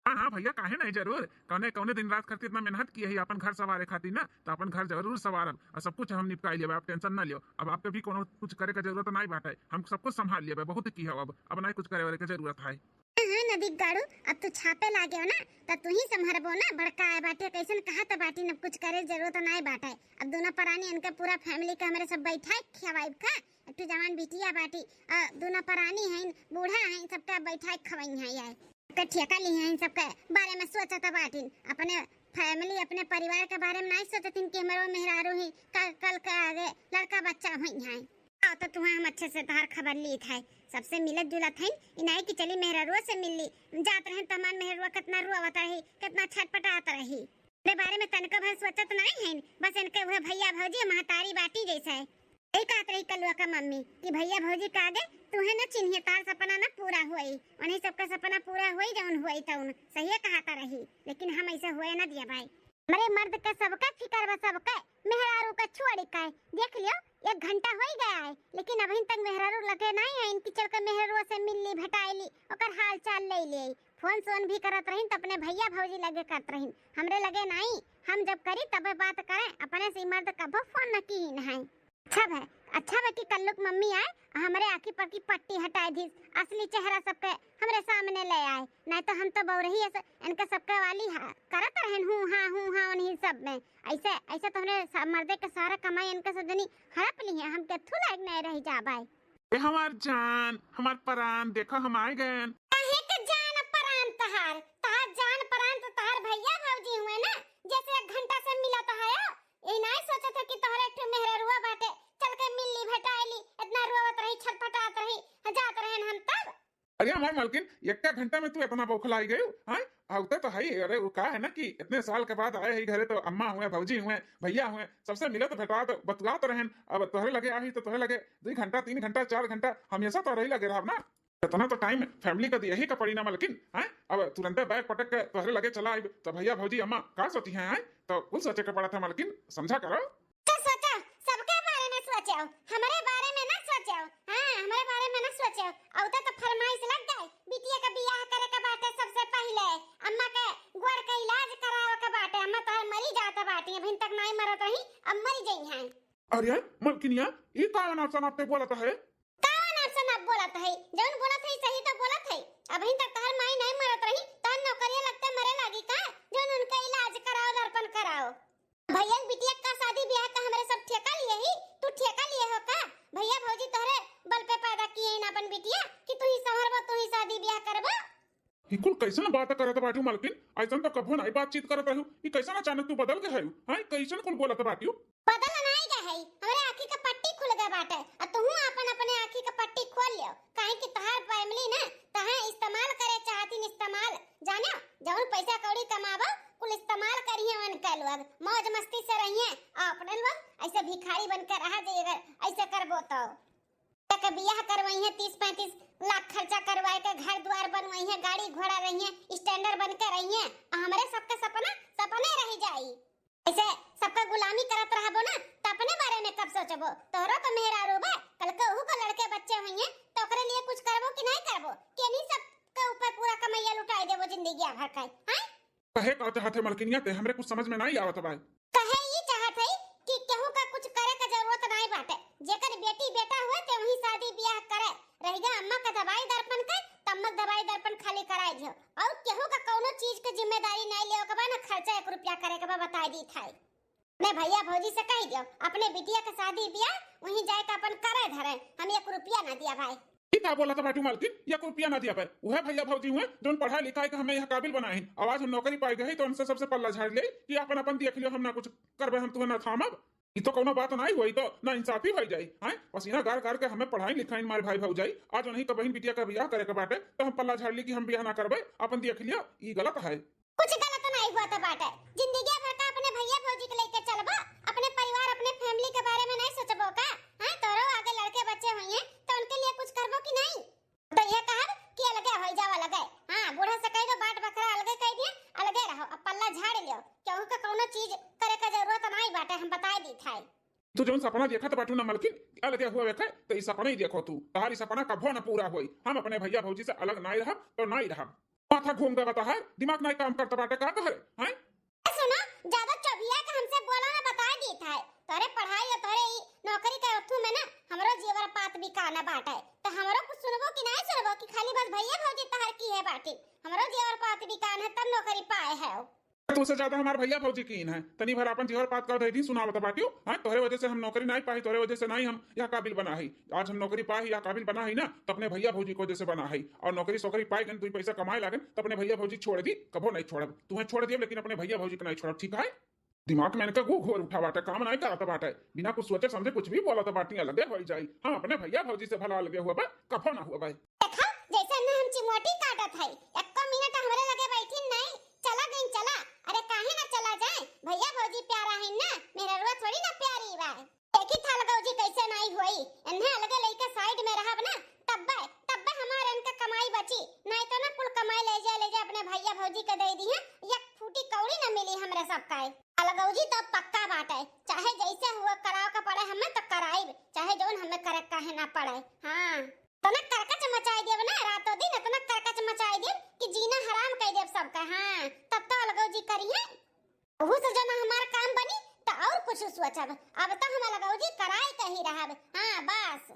हाँ, हाँ भैया, काहे नहीं, जरूर। कौने, कौने दिन रात करती इतना मेहनत किए ही अपन घर संवारे खातिर ना, तो अपन घर जरूर संवारब और सब कुछ हम निपटाई लेबे, आप टेंशन ना लियो। अब आपके भी कोनो कुछ करे के जरूरत नहीं बाटे, हम सब कुछ संभाल लेबे, बहुत की हो अब, अब नहीं कुछ करे वाले के जरूरत है। हाँ, हाँ, नदी गाड़ू, अब तू छापे लागे हो ना, तो तू ही संभरबो ना, बड़का आए बाटे, कैसन कहा तो बाटी, अब कुछ करे जरूरत नहीं बाटे। अब दोनों परानी इनके पूरा फैमिली के हमरे सब बैठाए खियावाइब का, एक ठो जवान बिटिया बाटी, अ, दोनों परानी हैं, बूढ़ा हैं, सबका बैठाए खवाई हैं यार। के ठेका ली हैं, सबके बारे में सोचत बाटिन, अपने फैमिली, अपने परिवार के बारे में नहीं सोचतिन कि हमरो मेहरारू ही, कल, कल के आगे लड़का बच्चा हुई हैं। आओ तो तुम्हें हम अच्छे से तहार खबर लीत है, सबसे मिलत जुलत है, इनाई कि चली मेहरारुओ से मिल ली। जात रहन तो हमार मेहरारुआ कितना रोवत रही, कितना छटपटात रही। मेरे बारे में तनको भर सोचत नहीं है, बस इनके वह भैया भौजी महतारी बाटी जैसे है। यही कहत रही कलुआ का मम्मी कि भैया भौजी का आगे तुहे न चिन्हिए, तार सपना न पूरा होई, उन्हीं सबका सपना पूरा होई जौन होई तौन, सही कहता रही, लेकिन हम ऐसे होए न दिया भाई। हमरे मर्द के सबके फिकर बा, सबके। मेहरारू का छोड़ के देख लियो, एक घंटा होई गया है, लेकिन अभी तक मेहरारू लगे नहीं है। इनकी चल के मेहरारू से मिल ली, भेटाई ली, ओकर हाल चाल ले ले। फोन सोन भी करत रहिन तो अपने भैया भौजी लगे करत रहिन, हमरे लगे नहीं। हम जब करी तबे बात करें, अपने से मर्द कभो फोन न की नहीं। अच्छा भे, अच्छा भे कि कल्लुक मम्मी आए, हमरे आँखी पर की पट्टी हटाए दीस, असली चेहरा सबके हमरे सामने ले आए, नहीं तो हम तो बौरही ऐसे इनके सबके वाली हा, करत रहन हूँ हाँ, हूँ हाँ, उन्हीं सब में। ऐसे, ऐसे तो हमरे सा-, मर्दे के सारा कमाई इनके सब जनी हड़प ली है, हम केथू लायक नहीं रह जाबाई। ए हमार जान, हमार परान, देखो हम आए गए। काहे के अरे हमार मालकिन, एक घंटा में तू इतना बौखलाई गयू, हाँ? आवते तो है ही। अरे वो का है ना कि इतने साल के बाद आए ही घरे, तो अम्मा हुए, भौजी हुए, भैया हुए, सबसे मिलत भेटात बतुआत रहेन। अब तोहरे लगे आई तो तोहरे लगे दो घंटा, तीन घंटा, चार घंटा हमेशा तोहरे ही लगे रहब ना। इतना तो टाइम फैमिली का दिया ही का पड़ी ना मलकिन, हैं? अब तुरंते बैग पटक के तोहरे लगे चला आइब, तो भैया भौजी अम्मा का सोची हैं, हैं? तो कुल सोचे के पड़ा था मलकिन, समझा करो। तो सोचो, सबके बारे में सोचो, हमरे बारे में ना सोचो। हाँ, हमरे बारे में ना सोचो। औते तो फरमाइश लग गए, बिटिया का बियाह करे के बाटे, सबसे पहिले अम्मा के गोड़ के इलाज करावे के बाटे। अम्मा तोहर मरी जात बाटी, अभी तक नाई मरत रही, अब मरी जइहैं। अरे मलकिनिया, ई कौन अफसर आपते बोलत है? कौन अफसर आप बोलत है? जौन बोलत है सही तो बोलत है। अभी तक तोहर माई नाई मरत रही, तोहर नौकरिया लगते मरे लागी का? जौन उनका इलाज कराओ, दर्पण कराओ। भैया के बिटिया का शादी ब्याह का हमरे सब ठेका लिए ही? तू ठेका लिए हो का? भैया भौजी तोहरे बल पे पैदा किए हैं ना अपन बिटिया कि तू ही संभरबो, तू ही शादी ब्याह करबो। ई कुल कैसन बात करत बाटू मलकिन? ऐसन तो कभो नहीं बातचीत करत रहू। ई कैसन अचानक तू बदल गए हयू? हाँ, कैसन कुल बोलत बाटू? बदल नहीं गए है, हमरे आँखी का पट्टी खुल गए बाटे। आ तुहू अपन अपने आँखी का पट्टी खोल लियो, काहे कि तहार फैमिली ना तहां इस्तेमाल करे चाहतीन, इस्तेमाल। जाने, जौन पैसा कौड़ी कमाबो, कुल इस्तेमाल करिए उनके लोग, मौज मस्ती से रहिए, और अपने लोग ऐसे भिखारी बन के रहा जाइए, अगर ऐसे करबो तो। तक बियाह करवाई है, तीस पैंतीस लाख खर्चा करवाए के घर द्वार बनवाई है, गाड़ी घोड़ा रही है, स्टैंडर्ड बन के रही है, और हमरे सबके सपना सपने रह जाई। ऐसे सबका गुलामी करत रहबो ना, त अपने बारे में कब सोचबो? तोहरो तो मेहरारू बा, कल के ओहू के लड़के बच्चे होइहें, तो ओकरे लिए कुछ करबो कि नहीं करबो? कि इन्हीं सब के ऊपर पूरा कमैया लुटाई देबो जिंदगी भर का, हैं? कहे का चाहत है मलकिनिया ते, हमरे कुछ समझ में नहीं आवत बा। कहे ई चाहत है कि केहू का कुछ करे का जरूरत नहीं बाटे, जेकर बेटी बेटा हुए ते वही शादी ब्याह करे, रह गया अम्मा का दवाई दर्पण के, तब मत दवाई दर्पण खाली कराई दियो। और केहू का कौनो चीज के जिम्मेदारी नहीं लेवे के बा, ना खर्चा एक रुपया करे के बा, बताई दी थाई। अपने भैया भौजी से कह दियो, अपने बिटिया के शादी ब्याह वहीं जाए के अपन करे धरे, हम एक रुपया ना दिया भाई। ई का बोलत बाटू मालकिन, एक रुपया ना दिया भाई? उहे भैया भौजी हुए जौन पढ़ाई लिखाई के हमें यह काबिल बनाए हैं। अब आज हम नौकरी पाई गई तो उनसे सबसे पल्ला झाड़ ले कि अपन अपन देख लियो, हम ना कुछ करबे, हम तुम्हें ना थामब। ई तो कौनो बात नाई हुई, तो ना इंसाफी हो जाई। हैं, पसीना गार गार के हमें पढ़ाई लिखाई मारे भाई भौजाई, आज उन्हीं का बहिन बिटिया का बियाह करे के बाटे, तो हम पल्ला झाड़ ली कि हम बियाह ना करबे, अपन देख लियो, ई गलत है। कुछ गलत नाई हुआ तो बाटे, जिंदगी भर का अपने भैया भौजी के लेके चलबो, अपने परिवार, अपने फैमिली के बारे में नहीं सोचबो का? हैं, तोरो आगे लड़के बच्चे हुइहें, तो उनके लिए कुछ करबो कि नहीं? तो ये कहब कि अलगे हो जाओ, अलगे। हाँ, बूढ़ा से कह दो, बाट बखरा अलगे कह दिए, अलगे रहो, अब पल्ला झाड़ लियो, केहू के कौनो चीज करे के जरूरत नाई बाटे, हम बताए दी थाई। तू जौन सपना देखत बाटू ना मलकिन, अलगे हुआ वेखे, तो ई सपना ही देखो तू, तहारी सपना कभो ना पूरा होई। हम अपने भैया भौजी से अलग नाई रहब, तो नाई रहब। माथा घूम गवा तहार, दिमाग नाई काम करत बाटे का तोहरे, हैं? ए सुनो, ज्यादा चौभिया के हमसे बोला ना, बताए दी थाई। तोहरे पढ़ाई और तोहरे ई नौकरी के अथू में ना हमरो जीवर पात बिकाना बाटे। तो हमरो कुछ सुनबो कि नहीं सुनबो कि खाली बस भैया भौजी तहार की है बाटी? हमरो जीवर पात बिकान है तब नौकरी पाए है। तू से ज्यादा हमार भैया भौजी कीन है। तनी भर आपन जीवर पात कर दे दी, सुनावत बाटियो। हाँ, तोहरे वजह से हम नौकरी नहीं पाई, तोहरे वजह से नहीं हम यह काबिल बना है। आज हम नौकरी पाए ही, यह काबिल बना है ना, तो अपने भैया भौजी की वजह से बना है। और नौकरी सोकरी पाए गन, दुई पैसा कमाए लागन, तो अपने भैया भौजी छोड़ दी, कभो नहीं छोड़ब। तुम्हें छोड़ दिया, लेकिन अपने भैया भौजी को नहीं छोड़ब, ठीक है? दिमाग में इनका गू घोर उठा बाटे, काम नहीं करत बाटे, बिना कुछ सोचे समझे कुछ भी बोलत बाटी, अलगे हो जाई। हाँ, अपने भैया भौजी से भला अलगे हुआ बा, कभो ना हुआ बा। देखा, जैसे ना हम चिमोटी काटत है, एको मिनट हमरे लगे बैठी नहीं, चला गई चला। अरे काहे ना चला जाए, भैया भौजी प्यारा है ना, मेहररुआ थोड़ी ना प्यारी बा। देखी था अलगौजी कैसे नाई होई, इन्हें अलगे लइके साइड में रहब ना, तब्बे, तब्बे हमार इनका कमाई बची, नाई तो ना कुल कमाई ले जा, ले जा अपने भैया भौजी के दे दी है, एक फूटी कौड़ी ना मिली हमरे सब का। अलगौजी तो पक्का बाटे, चाहे जैसे हुआ कराव के पड़े हमें तो कराइब, चाहे जौन हमें करे काहे ना पड़े। हाँ, इतना करकच मचाई देब ना, रातों दिन इतना करकच मचाई देब कि जीना हराम कर देब सबका। हाँ, तब तो अलगौजी करिए। ओहू से जो ना हमार काम बनी, त और कुछ सोचब। अब त हम अलगौजी कराए के ही रहब। हाँ, बस।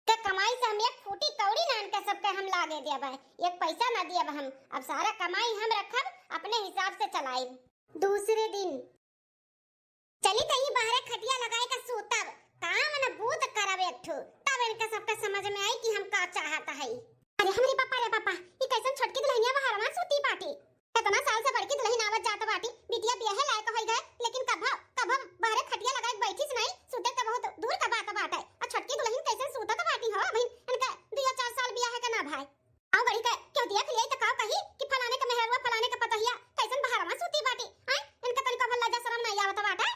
के कमाई से हम एक फूटी कौड़ी ना इनके सबके हम लागे देब, एक पैसा ना दियब हम। अब सारा कमाई हम रखब, अपने हिसाब से चलाइब। दूसरे दिन चली त ई बाहरे खटिया लगाए के सूतब। काम न बूत करब एक ठो, तब इनके सबके समझ में आई कि हम का चाहत हई। अरे हमरे पापा रे पापा, ई कैसन छोटकी दुल्हनिया बहरवा सूती बाटी। इतना साल से बड़की दुल्हन आवत जात बाटी, बिटिया बियाहे लायक होई गए, लेकिन कभो, कभो बहरे खटिया लगाए के बैठिस नहीं, सूते के बहुत दूर का बात बाटे। आ छोटकी दुल्हन कैसे सूतत बाटी हो, अभी इनका दुइयो चार साल बियाहे के ना भाई। आओ देख ले त का कही कि फलाने के मेहरुआ, फलाने के पतोहिया कैसन बहरवा सूती बाटी। आय, इनका तनिको भर लज्जा शरम नाहीं आवत बाटे।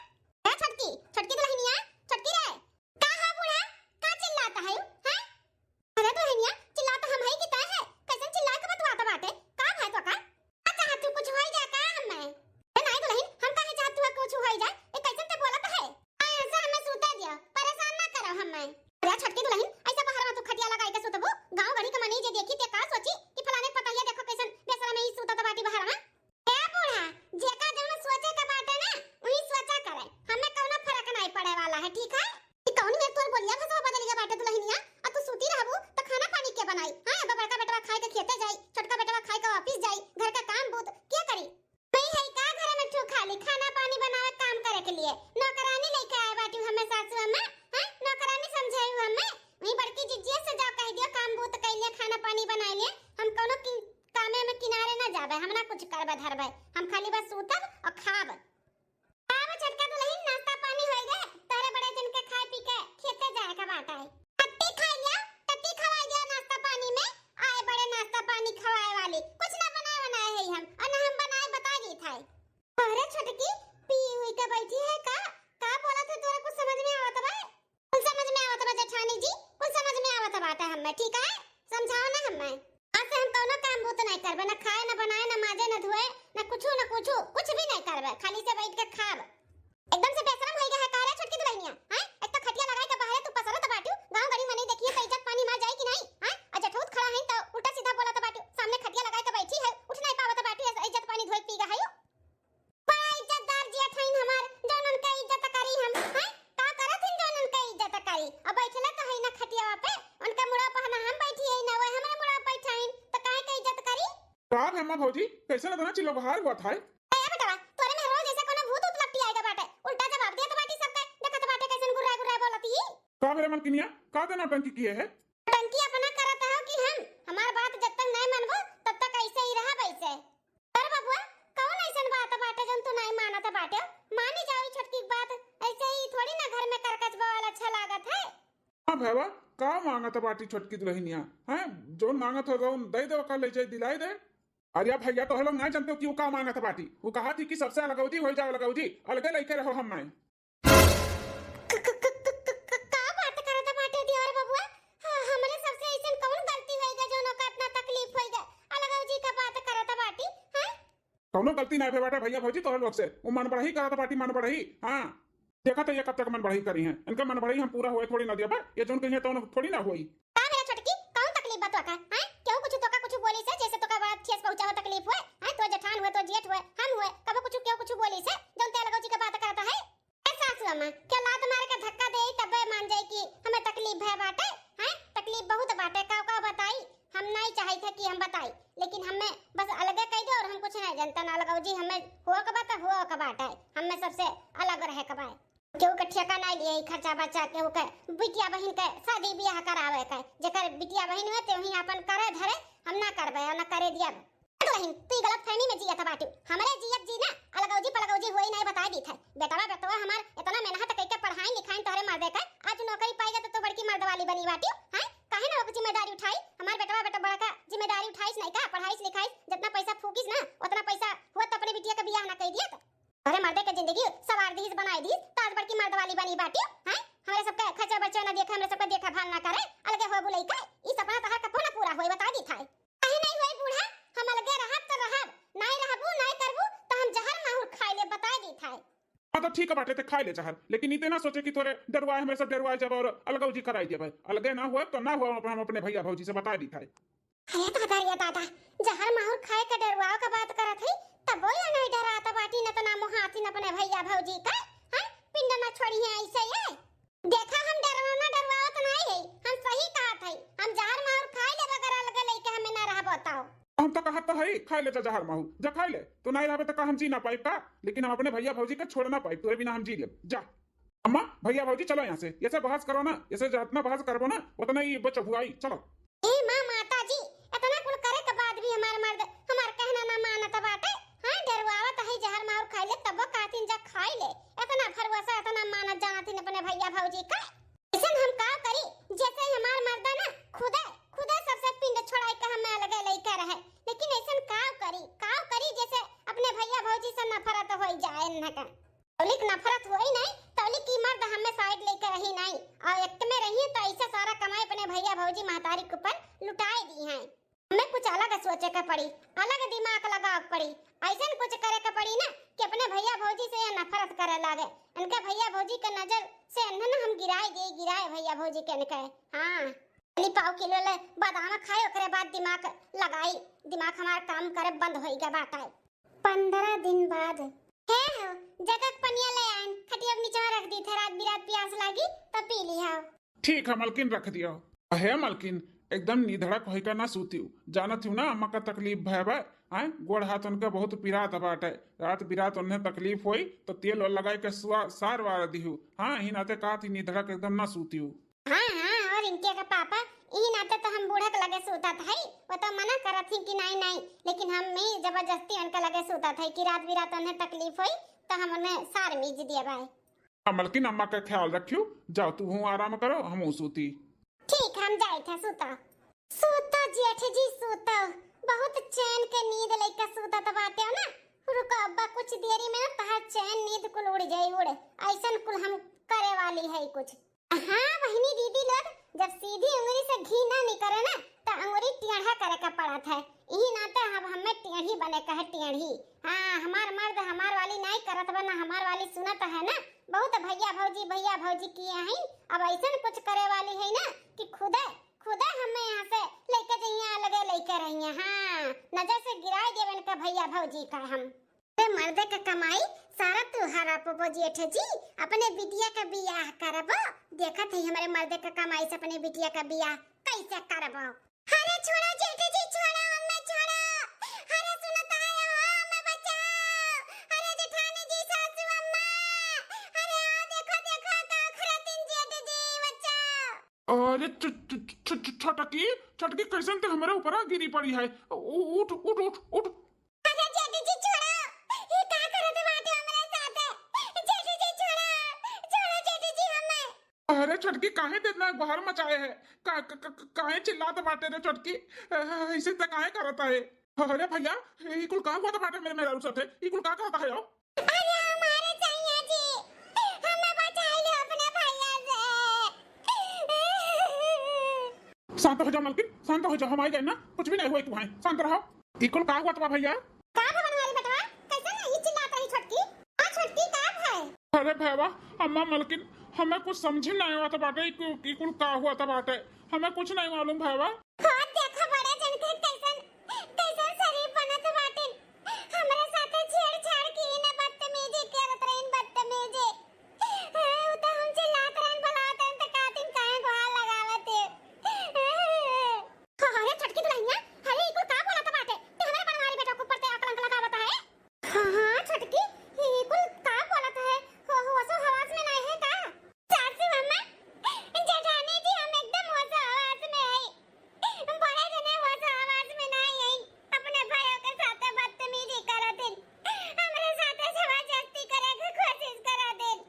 ए छोटकी, छोटकी दुलहिनिया, छोटकी रे। का है बूढ़ा? का चिल्लात है? हैं? अरे दुलहिनिया, चिल्लात हम है कि तै है? कैसन चिल्ला के बतवात बाटे? का है तो का? अच्छा, तू कुछ होई जा का हम्मे? ए नाहीं दुलहिन, हम काहे चाहत हुआ कुछ होई जाए? ए कैसन ते बोलत है? आय, ऐसे हमें सूते दिया, परेशान ना करो हमें। अरे छोटकी दुलहिन, ऐसा बहरवा तू खटिया लगाई के सुतबू? गाँव गढ़ी के मनई जे देखी ते का सोची कि फलाने पतोहिया देखो कैसन बेशरम ही सूतत बाटी बहरवा। ए बूढ़ा, जेका जौन सोचे के बाटे ना, वही सोचा करे। हमें कौनो फर्क नाहीं पड़े वाला है, ठीक है? ई कौन में तोर बोलिया भसवा बदल गया बाटे दुलहिनिया? आ तू सूती रहबू त खाना पानी के बनाई? हाँ, अब बड़का बेटवा खाए के खेते जाई, छोटका बेटवा खाए के ऑफिस जाई, घर का काम बूत के करी? नहीं है का घर में तू खाली खाना पानी बनावे काम करे के लिए? नौकरानी लेके आए बाटी हमें सासू हमें, हाँ? नौकरानी समझाई हमें? वही बड़की जिज्जिया से जाओ कह दियो काम बूत कैले, खाना पानी बनाए लिए। हम कौनो कि-, कामे में किनारे ना जाबे, हम ना कुछ करबे धरबे, हम खाली बस सूतब और खाब। का बा छोटका दुलहिन, नाश्ता पानी होई गए? तोरे बड़े जन के खाए पी के खेते जाए का बाटा है। टट्टी खाई लिया, टट्टी खवाई दिया नाश्ता पानी में। आए बड़े नाश्ता पानी खवाए वाली, कुछ ना बनाए बनाए है हम, और ना हम बनाए बता दी था। अरे छोटकी, पी हुई का बैठी है का? का बोला था, तोरा कुछ समझ में आवत बा? कुल समझ में आवत बा जेठानी जी, कुल समझ में आवत बाटे हम्मे, ठीक है? समझाओ ना हम्मे। आज से हम कौनो काम बूत नहीं करबे, ना खाए, ना बनाए, ना माजे, ना धोए, ना कुछू, ना कुछू, कुछ भी नहीं करबे, खाली से बैठ के खाब। एकदम से बेशरम होई गया है का रे छोटकी दुलहिनिया, हैं? एक तो खटिया लगाई के बाहरे तू पसरत बाटू, गाँव गड़ी मनई देखिए तो इज्जत पानी मार जाई कि नहीं, हैं? आ जेठौत खड़ा है तो उल्टा सीधा बोलत बाटू, सामने खटिया लगाई के बैठी है, उठ नहीं पावत बाटू, ऐसा इज्जत पानी धोए पी गया है। बड़ा इज्जतदार जेठ हईन हमार, जौन उनका इज्जत करी हम, हैं? का करत हईन जौन उनका इज्जत करी? अब बैठले तो है ना खटियावा पे, उनका मुड़ा पर ना हम बैठी है ना, वो हमारे मुड़ा पर बैठाइन, तो काहे का इज्जत करी? का भे अम्मा भौजी, कैसे इतना चिल्ला बाहर हुआ था? ए बेटवा, तोरे में रोज ऐसे कोनो भूत उत लपटी आएगा बाटे, उल्टा जवाब देत बाटी सबके, देखत बाटे कैसन गुर्रा गुर्रा बोलती। का भे रे मलकिनिया, का दे नौटंकी किए है? नौटंकी अपना करत हो कि हम, हमार बात जब तक नहीं मानबो, तब तक ऐसे ही रहब ऐसे। अरे बबुआ, कौन ऐसन बात बाटे जौन तू नाहीं मानत बाटे? मानी जाओ ई छोटकी के बात, ऐसे ही थोड़ी ना घर में करकच बवाल अच्छा लागत है। हाँ भैया, का मांगत बाटी छोटकी दुलहिनिया? हैं, जौन मांगत हो जौन दे दे, का ले जाए दिलाई दे। अरे भैया, तोहरे लोग ना जानते हो कि वो का मांगत बाटी। वो कहा थी कि सबसे अलगौजी हो जाओ, अलगौजी, अलगे लेके रहो हम मैं। क-, क-, क-, क-, क-, क-, का बात करत बाटे देवर बबुआ? ह-, हमरे सबसे ऐसन कौन गलती होइगा जौन ओका इतना तकलीफ होइगा? अलगौजी का बात करत बाटी, हैं? कौनो गलती ना भे बाटे भैया भौजी तोहरे लोग से। वो मन बढ़ई करत बाटी, मन बढ़ई। हाँ, देखा तो ये कब तक मन बढ़ई करी हैं। इनका मन बढ़ई हम पूरा होए थोड़ी ना दिया बा। ये जौन कहिए तौन थोड़ी ना होई। का मेरा छोटकी, कौन तकलीफ बा तोका, हैं? केहू कुछ तोका कुछ बोली से, जैसे तोका बड़ा ठेस पहुँचावा तकलीफ हुए, हैं? तो जेठान हुए, तो जेठ हुए, हम हुए, कबो कुछ केहू कुछ बोली से, जौन ते अलगौजी का बात करता है? ए सासू अम्मा, के लात मार के धक्का दे, तबे मान जाए कि हमें तकलीफ भय बाटे, हैं? तकलीफ बहुत बाटे, का, का बताई? हम नहीं चाहत है कि हम बताई, लेकिन हमें बस अलगे कह दो और हम कुछ नहीं जानता ना। अलगौजी हमें हो के बा, तो हो के बाटे, हमें सबसे अलग रहे के बा। केहू के ठेका नहीं लिए, ई खर्चा बर्चा, केहू के बिटिया बहिन के शादी ब्याह करावे के, जेकर बिटिया बहिन हुए, ते वहीं अपन करे धरे, हम ना करबे और ना करे दिया। दुलहिन, तू ई गलतफहमी में जियत बाटू। हमरे जियत जी ना, अलगौजी पलगौजी होई नाई बताई दीत है। बेटवा बेटवा हमार इतना मेहनत कइके पढ़ाइन लिखाइन तोहरे मर्दे का, आज नौकरी पाई गए तो तू बड़की मर्द वाली बनी बाटू, हैं? काहे ना ओकर जिम्मेदारी उठाई? हमार बेटवा बेटा बड़का जिम्मेदारी उठाइस नहीं का, पढ़ाइस लिखाइस, जितना पैसा फूकिस ना, उतना पैसा हुआ तो अपने बिटिया का बियाह ना कई दियत। तोहरे मर्दे के जिंदगी सवार दीस, बनाई दीस, तो आज बड़की मर्द वाली बनी बाटू, हैं? हमरे सबके खर्चा बर्चा ना देखे, हमरे सबके देखा भाल ना करे, अलगे हो बुलई का, ई सपना तोहार कबो ना पूरा होई, बताई दीत है। काहे नहीं होई बूढ़ा, हम अलगे रहब त रहब, नहीं रहबू, नहीं करबू त हम जहर माहुर खाई ले, बताई दीत है। हाँ तो ठीक है बाटे, ते खाई ले जहर, लेकिन इते ना सोचे कि तोरे डरवाए हमरे सब डरवाए जब और अलगौजी कराई देबे। अलगे ना हुए तो ना हुए, हम अपने भैया भौजी से बताई दीत है। अरे दादा रे दादा, जहर माहुर खाए का डरवाओ का बात करत है, तबो या नहीं डरात बाटी, न तो ना मोहाती न अपने भैया भौजी का, हैं? पिंड ना छोड़ी है ऐसे ये। देखा, हम डरवाना डरवावत नाई है, हम सही कहत है। हम जहर माहुर खाई लेबे अगर अलगे लइके हमें ना रहबो तो। हम तो कहत तो है, खाई ले जा जहर माहुर, जा खाई ले। तू नाई रहबे तो का हम जी ना पाइब का? लेकिन हम अपने भैया भौजी के छोड़ ना पाइब, तोरे बिना हम जी लेब। जा अम्मा, भैया भौजी चलो यहाँ से, ऐसे बहस करो ना, ऐसे जितना बहस करबो ना उतना ही बच हुआई। चलो। ए माँ माता जी, इतना कुल करे के बाद भी हमार मर्द हमार कहना ना मानत बाटे। हाँ, डरवावत है जहर माहुर खाई ले, तबो कहतीन जा खाई ले। इतना भरोसा, इतना मानत जानतीन अपने भैया भौजी का। ऐसन हम का करी, जैसे ही हमार मर्दा ना खुदे, खुदे सबसे पिंड छोड़ाई के हमें अलगे लइके है, लेकिन ऐसन काव करी, काव करी जैसे अपने भैया भौजी से नफरत होई जाए इन्हें का। तौलिक नफरत होई नहीं, तौलिक ई मर्द हमें साइड लेके रही नहीं, और एक में रही तो ऐसे सारा कमाई अपने भैया भौजी महतारी के ऊपर लुटाए दी हैं। हमें कुछ अलग सोचे के पड़ी, अलग दिमाग लगावे के पड़ी, ऐसन कुछ करे के पड़ी ना कि अपने भैया भौजी से ये नफरत करे लागे। इनके भैया भौजी के नजर से इन्हें ना हम गिराए दे, गिराए भैया भौजी के इनके। हाँ, पहली पाव किलो ले बादाम खाए, ओकरे बाद दिमाग लगाई, दिमाग हमार काम करे बंद होई गया बाटा। पंद्रह दिन बाद। हे हो, जगह के पनिया ले आएन, खटिया के नीचे रख दी थे, रात बिरात प्यास लागी तो पी लिहा। ठीक है मलकिन, रख दियो। अहे मलकिन, एकदम निधड़क होइका ना सूतियो, जानत हियो ना अम्मा का तकलीफ भय बा। आय, गोड़ हाथ उनका बहुत पिरात बाटे, रात बिरात उन्हें तकलीफ होई तो तेल ओल लगाए के सुआ सार वार दिहू। हाँ, ही नाते कहत ही निधड़क एकदम ना सूतियो। हाँ, हाँ, और इनके का पापा, ई नाते तो हम बूढ़ा के लगे सूतत हई, वो तो मना करत ही कि नहीं, नहीं, लेकिन हम ही जबरदस्ती उनके लगे सूतत हई कि रात बिरात उन्हें तकलीफ होई तो हम उन्हें सार मीज दिए बाय। हाँ, मलकिन अम्मा का ख्याल रखियो, जाओ तू हूँ आराम करो, हम हूँ सूती। ठीक, हम जाए थे सूता। सूता जेठ जी सूता, बहुत चैन के नींद लेके सूतत बाटे हो ना। रुको अब्बा, कुछ देरी में ना तहार चैन नींद कुल उड़ जाई उड़, ऐसन कुल हम करे वाली है कुछ। हाँ बहिनी दीदी लोग, जब सीधी उंगली से घी ना निकरे ना तो उंगली टेढ़ा करे के पड़त है। इही नाते अब हमें टेढ़ी बने कहे टेढ़ी। हाँ, हमार मर्द हमार वाली नहीं करत बा ना, हमार वाली सुनत है ना। बहुत भैया भौजी भैया भौजी किए हैं, अब ऐसन कुछ करे वाली है ना कि खुदे खुदे हमें यहाँ से लेके जइया, अलगे लेके रहिया। हाँ, नजर से गिराए देवन का भैया भौजी का हम। अरे मर्दे का कमाई सारा तू हड़पबो जेठ जी, अपने बिटिया का बियाह करबो। देखत है हमारे मर्दे का कमाई से अपने बिटिया का बियाह कैसे करबो। अरे छोड़ा जेठ जी, छोड़ा, हमें छोड़ा। अरे सुनत है हो, हमें बचाओ। अरे जेठानी जी, सासू अम्मा, अरे आओ देखो, देखो का करतिन जेठ जी, बचाओ। अरे छ-, छ-, छ-, छ-, छोटकी, छोटकी कैसन ते हमरे ऊपर गिरी पड़ी है। उ-, उठ, उठ, उठ, उठ। अरे जेठ जी छोड़ो, ई का करत बाटे हमरे साथे? जेठ जी छोड़ो, छोड़ो जेठ जी हमें। अरे छोटकी, काहे ते इतना बहर मचाए है? का, का, का, काहे चिल्लात बाटे रे छोटकी? अ, ऐसे ते काहे करत है? अरे भैया, ई कुल का हुआ बाटे मेरे मेहरारू साथे? ई कुल का करत है हो? अरे हमारे सैया जी, हमें बचाई लो अपने भैया से। शांत हो जा मलकिन, शांत हो जा, हम आई गए ना, कुछ भी नहीं हुआ तुहां, शांत रहो। ई कुल का हुआ बा भैया? का भवन वाली बेटवा, कैसे ना ई चिल्लात रही छोटकी? हाँ छोटकी, का भय? अरे भैया, अम्मा मलकिन, हमें कुछ समझ में नहीं आवत बाटे, ई कु-, ई कुल का हुआ बाटे, हमें कुछ नहीं मालूम भैया। हाँ देखो बड़े जन के कैसन, कैसन शरीफ बनत बाटे। हमरा साथे छेड़छाड़ की ना, बदतमीजी करत रहिन, बदतमीजी। हाँ, उ तो हम चिल्लात रहन, बुलावत रहन, त कहतिन काहे गुहार लगावत है। हाँ, अरे छोटकी दुल्हनिया, अरे ई कुल का बोलत बाटे? ते हमरे बनवारी बेटा के ऊपर ते अकलंक लगावत है। हाँ, हाँ, छोटकी, ई कुल का बोलत है? हो, होशो हवास में नहीं है का? सासू अम्मा, जेठानी जी, हम एकदम होशो हवास में हई। बड़े जने होशो हवास में नाहीं हई। अपने भाइयों के साथे बदतमीजी करत हन। हमरे साथे जबरदस्ती करे के कोशिश करत हन।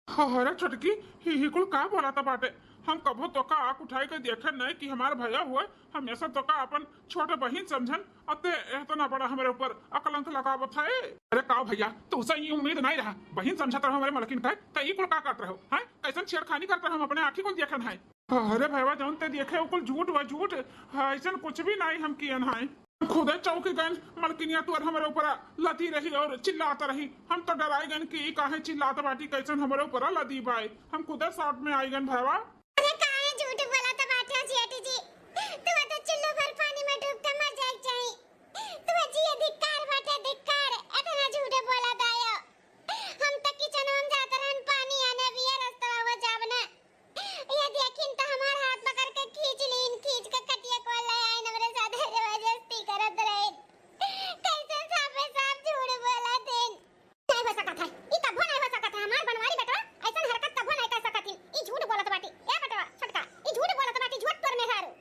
हाँ, अरे छोटकी, ही, ही कुल का बोलत बाटे? हम कभो तोका आँख उठाई के देखे नहीं कि हमार भैया हुए, हमेशा तोका अपन छोटे बहिन समझन, अते एतना बड़ा हमरे ऊपर अकलंक लगावत है। अरे का भैया, तुमसे ई उम्मीद नहीं रहा, बहिन समझत रहो हमरे मलकिन का, त ई कुल का करत रहो, हैं? कैसन छेड़खानी करत रहो, हम अपने आँखी कुल देखन है। अरे भैया, जौन ते देखे, उ कुल झूठ बा, झूठ। हाँ, ऐसन कुछ भी नाई हम कियन है। खुदे चौंक गन, मलकिनिया तुअर हमरे ऊपर लदी रही और चिल्लात रही। हम तो डराई गन कि ई काहे चिल्लात बाटी, कैसन हमरे ऊपर लदी बाय। हम खुदे शॉक में आई गन भैया। अरे काहे झूठ बोलत बाटे सेठ जी? तू तो चुल्लू भर पानी में डूब के मर जाए के चाही। तू जिए धिक्कार बाटे, धिक्कार। इतना झूठ बोलत आयो। हम तो किचन में जात रहन पानी आने, अब ये रास्ता हो जाब ना। ये देखिन त हमार हाथ पकड़ के खींच लीन, खींच के खटिया को ले आइन, हमरे साथे जबरदस्ती करत रहिन। कैसे साफे साफ झूठ बोलत हन। नहीं हो सकत है, ई कभो नहीं हो सकत है। हमार बनवारी बेटवा ऐसन हरकत कभो नहीं कर सकत हिन। ई झूठ बोलत बाटी। ए बेटवा छोटका, ई झूठ बोलत बाटी, झूठ तोर मेहरारू।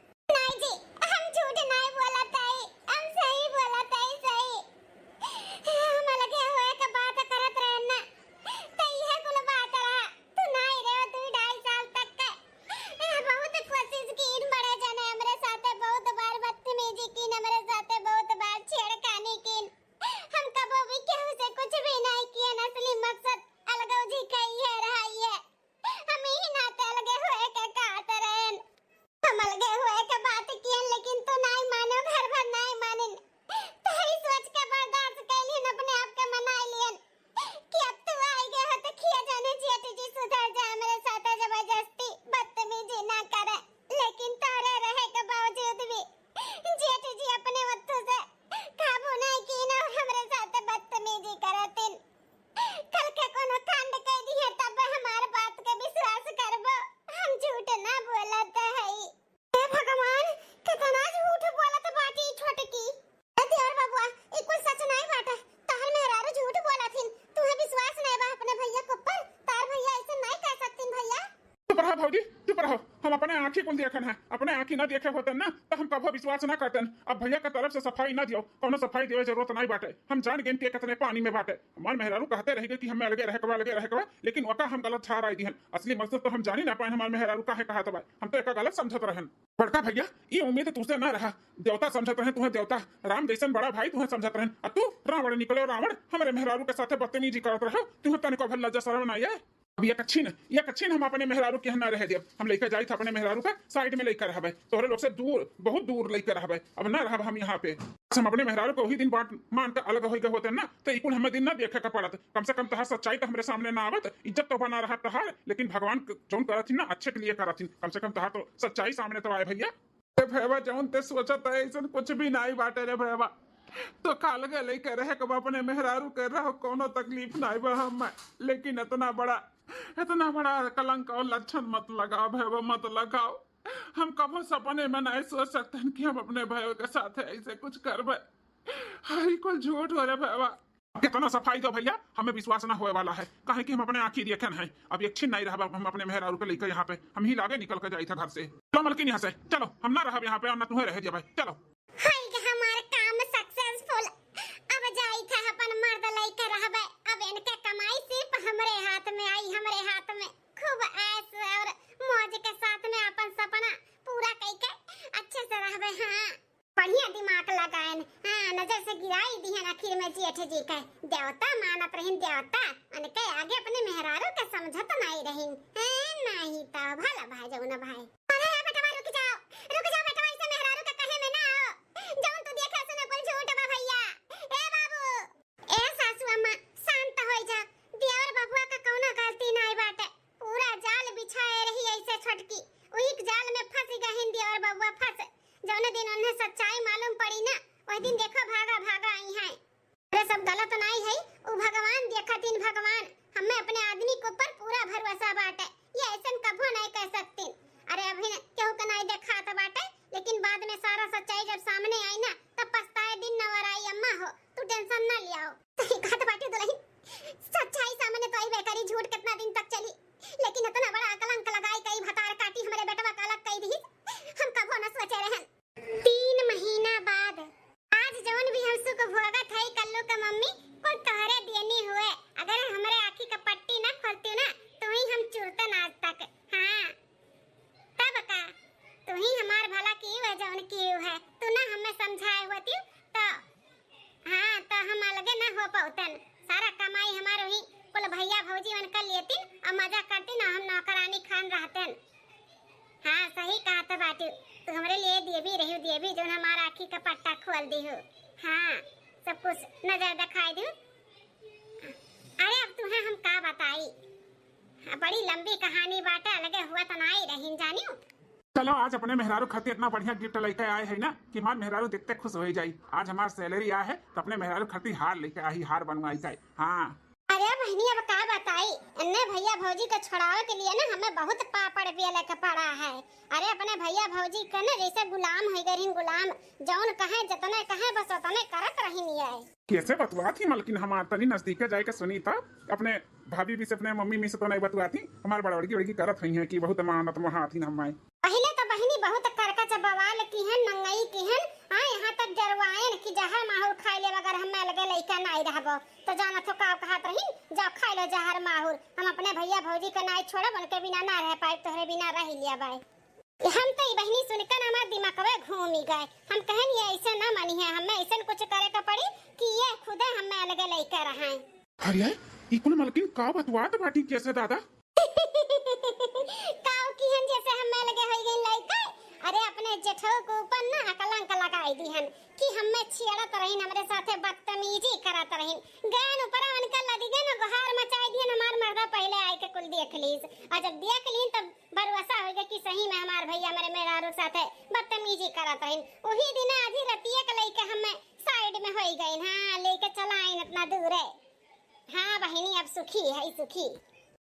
हम अपने आँखी कुल देखन है, अपने आँखी ना देखे होतन ना, तो हम कभो विश्वास ना करतन। अब भैया के तरफ से सफाई ना दियो, कौनो सफाई देवे जरूरत नहीं बाटे। हम जान गए कि ये कितने पानी में बाटे। हमार मेहरारू कहते रह गए कि हमें अलगे रहे के बा, अलगे रहे के बा, लेकिन ओका हम गलत ठहराई दिहन। असली मकसद तो हम जानी ना पाए हमार मेहरारू काहे कहत बा। हम तो एका गलत समझत रहन। बड़का भैया, ये उम्मीद तुझसे ना रहा। देवता समझत रहन तुम्हें, देवता राम जैसन बड़ा भाई तुम्हें समझत रहन। अब तू रावण निकले, रावण हमरे मेहरारू के साथे बदतमीजी करत रहो। तुम्हें तनिको भर लज्जा शर्म ना आए? अब एक छिन, एक छिन हम अपने मेहरारू के यहाँ ना रह देब। हम लेके जाइत अपने मेहरारू के side में लेके रहबे, तोहरे लोग से दूर, बहुत दूर लेके रहबे। अब ना रहब हम यहाँ पे। बस हम अपने मेहरारू के वही दिन बात मान के अलग हो गए होते ना, तो ई कुल हमें दिन ना देखे के पड़त। कम से कम तहार सच्चाई तो हमरे सामने ना आवत, इज्जत तो बना रहत तहार, लेकिन भगवान क-, जौन करत ही ना, अच्छे के लिए करत ही। कम से कम तहार तो सच्चाई सामने तो आए भैया। ए भैया, जौन ते सोचत है, ऐसन कुछ भी नाई बाटे रे भैया। तो काल के लेके रहे के बा अपने मेहरारू के, रहो, कोनो तकलीफ नाई बा हमें, लेकिन इतना बड़ा, इतना बड़ा कलंक और लक्षण मत लगाओ भैया, मत लगाओ। हम कबो सपने में नहीं सोच सकते हैं कि हम अपने भाइयों के साथ ऐसे कुछ करबे। हई कुल झूठ हो रे भैया। कितना सफाई दो भैया, हमें विश्वास ना होए वाला है, काहे कि हम अपने आँखी देखन है। अब एक छिन नहीं रहब हम अपने मेहरारू के लेके यहाँ पे, हम ही लागे निकल के जाई था घर से। चलो मलकिन यहाँ से, चलो, हम ना रहब यहाँ पे और ना तुम्हें रह दिया भाई, चलो। हाय गे हमार काम successful। अब जाई था अपन मर्द लेके रहबे। अब इनके कमाई सिर्फ हमरे हाथ में आई, हमरे हाथ में। खूब ऐश और मौज के साथ में अपन सपना पूरा कई के अच्छे से रहबे। हाँ, बढ़िया दिमाग लगाएन। हाँ, नजर से गिराई दिहन आखिर में जेठ जी के। देवता मानत रहिन देवता, उनके आगे अपने मेहरारू के समझत नहीं रहिन। हैं, नहीं तो भला भाई जौन भाई। अरे ए बेटवा, रुक जाओ, रुक जाओ बेटवा, ऐसे मेहरारू के कहे में ना आओ। जौन तू देखे सुने कुल झूठ बा भैया। ए बाबू, ए सासू अम्मा, शांत होई जा। देवर बबुआ का कौनो गलती नाई बाटे। पूरा जाल बिछाए रही ऐसे छोटकी। उही जाल में फंस गहिन देवर बबुआ, फंस। जौने दिन उन्हें सच्चाई मालूम पड़ी ना, वही दिन देखो भागा भागा आई हैं। अरे सब गलत नाई है, उ भगवान देखतिन भगवान। हमें अपने आदमी के ऊपर पूरा भरोसा बाटे, ये ऐसन कभो नाई कह सकतिन। अरे अभी न केहू के नाई देखात बाटे, लेकिन बाद में सारा सच्चाई जब सामने आई ना, तब पछताए दिन नवर आई। अम्मा हो, तू tension ना लियाओ। सही कहत बाटे दुल्हन, सच्चाई सामने तो अइबे करी, झूठ कितना दिन तक चली, लेकिन इतना बड़ा कलंक लगाई कई भतार काटी हमरे बेटवा का अलग कई दिहिस, हम कबो न सोचे रहन। तीन महीना बाद आज जौन भी हम सुख भोगत हई कल्लू के मम्मी, कुल तोहरे देनी हुए। अगर हमरे आँखी का पट्टी न खोलती ना, तो ही हम चुरतन आज तक। हाँ, तब का? तू ही हमार भला की हुए, जौन की हुए। तू ना हमें समझाए होती तो, हाँ, तो हम अलगे ना हो पौतन। सारा कमाई हमार वही कुल भैया भौजी उनका लेतिन और मजा करतिन और हम नौकरानी खान रहतन। हाँ, सही कहत बाटू। तू हमरे लिए देवी रही, देवी जौन हमार आँखी का पट्टा खोल दिहू। हाँ, सब कुछ नजर दिखाई दिहू। अरे अब तुम्हें हम का बताई, हाँ, बड़ी लंबी कहानी बाटे, अलगे हुआ तो नाई रहीन जानियो। चलो, आज अपने मेहरारू खातिर इतना बढ़िया gift लेके आए है ना कि हमार मेहरारू देखते खुश हो जाई। आज हमार salary आए है तो अपने मेहरारू खातिर हार लेके आई, हार बनवाई जाए। हाँ। अरे बहनी, अब का बताई, इन्ने भैया भौजी के छोड़ावे के लिए ना हमें बहुत पापड़ बेले के पड़ा है। अरे अपने भैया भौजी के ना जैसे गुलाम हो गए रहीन, गुलाम, जौन कहे, जितने कहे, बस उतने करत रहीन ये। कैसे बतुआत ही मलकिन हमार, तनी नजदीके जाए के सुनी त। अपने भाभी भी से, अपने मम्मी मी से तो नहीं बतुआत ही, हमार बड़बड़की बड़की करत हुई है कि बहुत मानत महात ही हमारे। पहिले तो बहिनी बहुत करकच बवाल किहन, नंगई किहन, हाँ, यहाँ तक डरवाएन कि जहर माहुर खाई लेब अगर हमें अलगे लइका नाई रहबो। तो जानत हो का कहत रहीन, जाओ खाई लो जहर माहुर, हम अपने भैया भौजी के नाई छोड़ब, उनके बिना ना रह पाए, तोहरे बिना रह लिया बाय। हम तो ई बहिनी सुनकर हमार दिमागवे घूमी गए। हम कहन ये ऐसे ना मानी है, हमें ऐसन कुछ करे के पड़ी कि ये खुदे हमें अलगे लइके रहाए। अरे, ई कुल मलकिन का बतवात बाटी कैसे दादा? काऊ किहन जैसे हमें अलगे होई गइन लइके। अरे, अपने जेठऊ के ऊपर ना कलंक लगाई दिहन कि हमें छेड़त रहीन, हमरे साथे बदतमीजी करत रहीन। गएन ऊपर उनका लदी गए ना, गुहार मचाई दिहन, हमार मर्दा पहिले आए के कुल देख लीस। और जब देख लीन तब भरोसा होइगा कि सही में हमार भैया हमरे मेहरारू के साथे बदतमीजी करत रहिन। वही दिन आधी रतिया के लइके हमें side में होई गइन। हाँ, लेके चला आइन इतना दूर है। हाँ बहिनी, अब सुखी है, सुखी।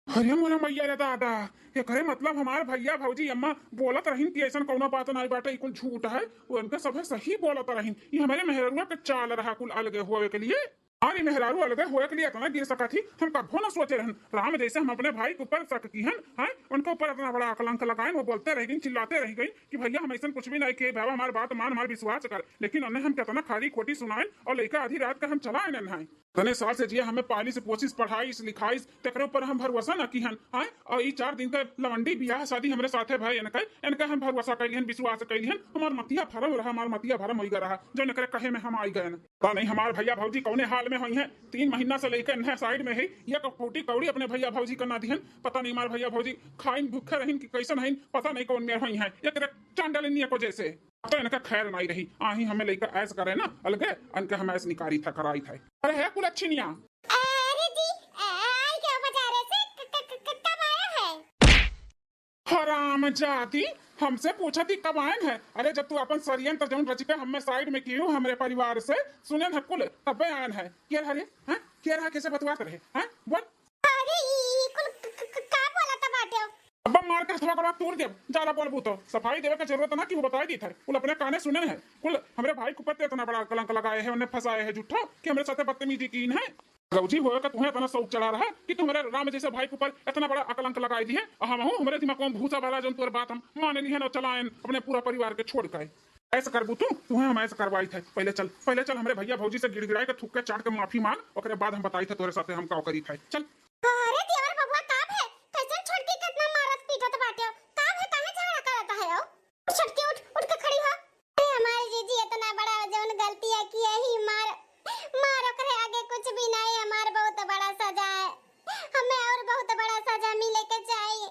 अरे मोरे मैया रे दादा, एकरे मतलब हमार भैया भौजी अम्मा बोलत रहिन कि ऐसन कौनो बात नाई बाटे, ई कुल झूठ है। वो उनके सभे सही बोलत रहिन, ये हमारे मेहरुआ के चाल रहा कुल अलगे होवे के लिए। अरे मेहरारू अलगे होए के लिए इतना गिर सकत ही, हम कभो न सोचे रहन। राम जैसे हम अपने भाई के ऊपर शक किहन, हैं, उनके ऊपर इतना बड़ा कलंक लगाएन, वो बोलते रह गईं, चिल्लाते रह गईं कि भैया हम ऐसन कुछ भी नहीं किए, बाबा हमार बात मान, हमार विश्वास कर। लेकिन उन्हें हम कितना खाली खोटी सुनाएन और लइका आधी रात का हम चला आएन है। इतने साल से जिया हमें पालिस पोसिस, पढ़ाइस लिखाइस, तेकरे ऊपर हम भरोसा न किहन, हैं, और ई चार दिन का लवंडी बियाह शादी हमरे साथे भय इनके, इनके हम भरोसा कैलिहन, विश्वास कैलिहन, हमार मतिया भरम रहा, हमार मतिया भरम होई गया रहा, जो इनकरे कहे में हम आई गए। पता नहीं हमार भैया भौजी कौने हाल में होइहैं। तीन महीना से लेके इन्हें साइड में ही, ये क-, फूटी कौड़ी अपने भैया भौजी का ना दिहन। पता नहीं हमार भैया भौजी खाइन भूखे रहिन कि कैसन हइन, पता नहीं कौन मेर होइहैं। एक रे चांडालिनी को जैसे। अब तो इनका खैर नहीं रही, आही हमें लेकर ऐस करे ना, अलगे इनके हम ऐस निकारी था, कराई था। अरे है कुल अच्छी निया। अरे जी, आई क्या बजा रहे से? क-, क-, क-, क-, कब आया है? हराम जादी, हमसे पूछा थी कब आयन है? अरे जब तू अपन षड्यंत्र जौन रच के हमें साइड में कियो हमरे परिवार से, सुनन है कुल, तबे आयन है। के रहा रे? हैं? के रहा, कैसे बतवात रहे? हैं? बोल। अरे ई कुल क-, क-, क-, का बोला था बाटे? अब मार के हथवा कड़ा तूर देब, ज्यादा बोलबू तो। सफाई देवे के जरूरत ना कि वो बताई दी था। कुल अपने काने सुने है। कुल हमरे भाई के ऊपर ते इतना बड़ा कलंक लगाए है, उन्हें फंसाए है झूठा कि हमरे साथे बदतमीजी कीन है। भौजी होए का तुम्हें इतना शौक चढ़ा रहा कि तुम्हारे राम जैसे भाई के ऊपर इतना बड़ा अकलंक लगाई दी है, और हम हूँ, हमारे दिमाग में भूसा भरा जौन तोर बात हम मान ली है ना, चलाएन अपने पूरा परिवार के छोड़ के। ऐसा करबू तू, तुम्हें हम ऐसा करवाई थे। पहले चल, पहले चल, हमारे भैया भौजी से गिड़गिड़ाए के, थूक के, चाट के माफी मांग, ओकरे बाद हम बताई थे तोरे साथे हम का करी थे। चल। अरे देवर बबुआ, का भे? कैसन छोटकी कितना मारत पीटत बाटे? का भे, काहे झगड़ा करत है हो? छोटकी उठ, उठ के खड़ी हो। अरे हमार जीजी इतना बड़ा जौन गलतिया किया ही, मार, मार ओकरे आगे कुछ भी नहीं, हमार बहुत बड़ा सजा है, हमें और बहुत बड़ा सजा मिले के चाहिए।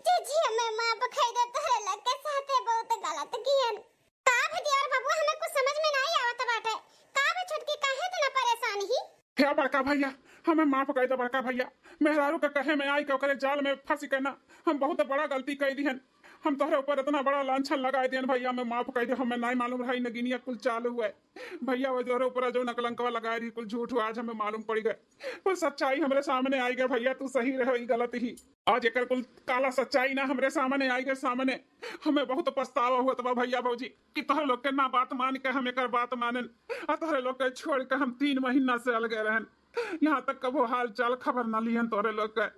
जीजी हमें माफ कर दे, तोहरे लोग के साथे बहुत गलत कियन। का भे देवर बबुआ, हमें कुछ समझ में नहीं आवत बाटे। का भे छोटकी, काहे इतना परेशान ही? हे बड़का भैया, हमें माफ कर दे बड़का भैया। मेहरारू के कहे में आई के ओकरे जाल में फंस के ना, हम बहुत बड़ा गलती कर दिहन। हम तोहरे ऊपर इतना बड़ा लांछन लगाए दिहन भैया, हमें माफ कर दे। हमें नहीं मालूम रहा ई नगिनिया कुल चालू हुआ है भैया, वो तोहरे ऊपर जो नकलंकवा लगाए रही कुल झूठ हुआ, आज हमें मालूम पड़ गए। वो सच्चाई हमरे सामने आई गए भैया, तू सही रहे, ई गलत ही। आज एकर कुल काला सच्चाई ना हमरे सामने आई गए सामने। हमें बहुत पछतावा हुआ बा भैया भौजी कि तोहरे लोग के ना बात मान के हम एकर बात मानेन, आ तोहरे लोग के छोड़ के हम तीन महीना से अलगे रहन। यहाँ तक कबो हाल चाल खबर ना लिहन तोहरे लोग के।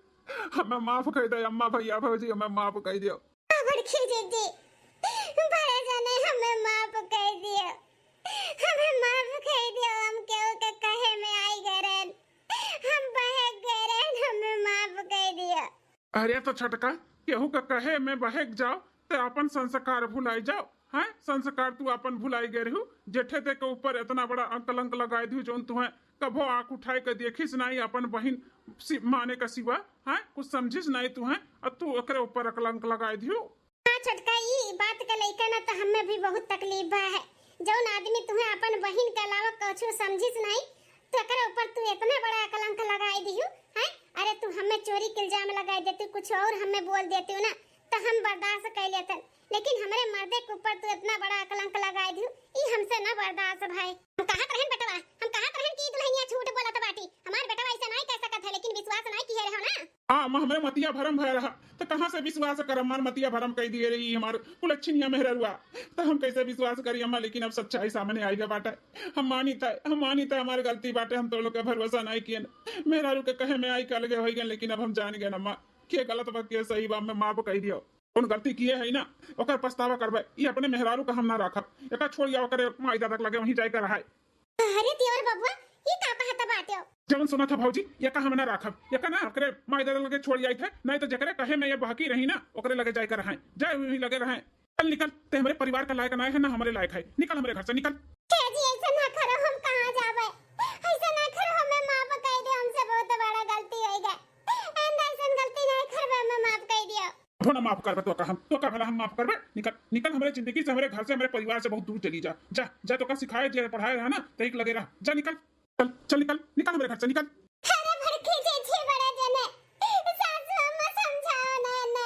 हमें माफ कर दे अम्मा, भैया भौजी, हमें माफ कर दियो। बड़की जीजी, बड़े जने हमें माफ कर दियो, हमें माफ कर दियो, हम केहू के कहे में आई गए रहन, हम बहक गए रहन, हमें माफ कर दियो। अरे तो छोटका, केहू के कहे में बहक जाओ, ते अपन संस्कार भुलाई जाओ, हैं? संस्कार तू अपन भुलाई गए रहू, जेठे ते के ऊपर इतना बड़ा कलंक लगाए दियो, जौन तुहें कभो आँख उठाए के देखिस नाई, अपन बहिन सि-, माने का सिवा, हैं? कुछ समझिस नाई तुहें, और तू ओकरे ऊपर कलंक लगाए दियो। हाँ छोटका, ई बात के लइका ना तो हमें भी बहुत तकलीफ बा है। जौन आदमी तुहें अपन बहिन के अलावा कुछो समझिस नाई, तो एकरे ऊपर तू इतना बड़ा कलंक लगाए दिहू, हैं? अरे तू हमें चोरी के इल्जाम लगाए देती, कुछ और हमें बोल देती ना, तो हम बर्दाश्त कर लेते, लेकिन हमरे मर्दे के ऊपर तू इतना बड़ा कलंक लगाए दिहू, ई हमसे ना बर्दाश्त भाई। हम कहत रहन बेटवा, हम कहत रहन कि ई दुल्हनिया झूठ बोलत बाटी, हमार बेटवा ऐसे नाई कह सकत है, लेकिन विश्वास नाई किए रहो ना। आ, हम हमरे मतिया भरम भय रहा, तो कहाँ से विश्वास करम? हमार मतिया भरम कह दिए रही, हमार कुलच्छिनिया मेहररुआ, तो हम कैसे विश्वास करी अम्मा? लेकिन अब सच्चाई सामने आई गया बाटे। हम मानी था, हम मानी था हमार गलती बाटे, हम तो लोग के भरोसा नहीं किए। मेहरारू के कहे में आई के अलगे हो गए, लेकिन अब हम जान गए अम्मा के गलत बा, के सही बा, हमें माफ कर दियो। कौन गलती किए है ना, ओकर पछतावा करबे। ई अपने मेहरारू का हम ना राखब, एका छोड़ या ओकरे माई दादा के लगे वहीं जाए के रहाए। अरे देवर बबुआ, ई का कहत बाट्यो? जवन सुना था भौजी, एका हम ना राखब, एका ना ओकरे माई दादा लगे छोड़ आई थे, नहीं तो जेकरे कहे में ये बहकी रही ना, ओकरे लगे जाए के रहाए, जाए वहीं लगे रहाए। चल निकल, ते हमरे परिवार का लायक ना है, ना हमरे लायक है, निकल हमरे घर से, निकल। हे जी, ऐसे ना करो, हम कहाँ जाबे? ऐसे ना करो, हमें माफ कर दे, हमसे बहुत बड़ा गलती हो गया। आइंदा ऐसन गलती नहीं करबे, हमें माफ कर दियो। अब ना माफ करबे तो का हम, तो का भला हम माफ करबे? निकल, निकल हमरे जिंदगी से, हमरे घर से, हमरे परिवार से बहुत दूर चली जा। जा, जा, तो का सिखाए जे पढ़ाए रहा ना, तही के लगे रहा। जा निकल, चल, चल निकल, निकल हमरे घर से, निकल। अरे बड़की जीजी बड़े जने, सासू अम्मा समझाओ ना, ना।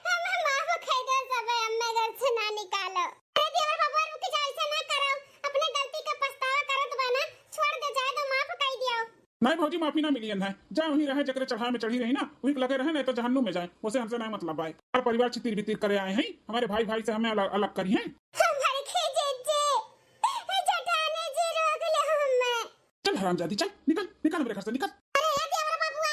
हमें माफ कर दो सबे, हमें घर से ना निकालो। अरे देवर बबुआ रुक जाओ, ऐसे ना करो। अपने गलती का पछतावा करत बा ना, छोड़ दे, जाए दो, माफ कर दियो। नहीं भौजी, माफी ना मिली है। जा वहीं रहे, जकरे चढ़ाए में चढ़ी रही ना, वहीं के लगे रहे, नहीं तो जहन्नुम में जाए, उसे हमसे नहीं मतलब भाई। हमारा परिवार छितिर बितिर करे आए हैं, हमारे भाई भाई से हमें अलग, अलग करी हैं। हमारे खेजे जे, जेठानी जी रोक ले हमें। चल हरामजादी, चल, निकल, निकल हमरे घर से, निकल। अरे ए देवर बबुआ,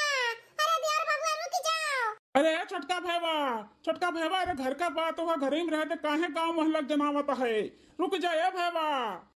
अरे देवर बबुआ, रुक जाओ। अरे ए छोटका भैया, छोटका भैया, अरे घर का बात हुआ, घरे में रहते, काहे गाँव मोहल्ला के जनावत है? रुक जा ए भैया।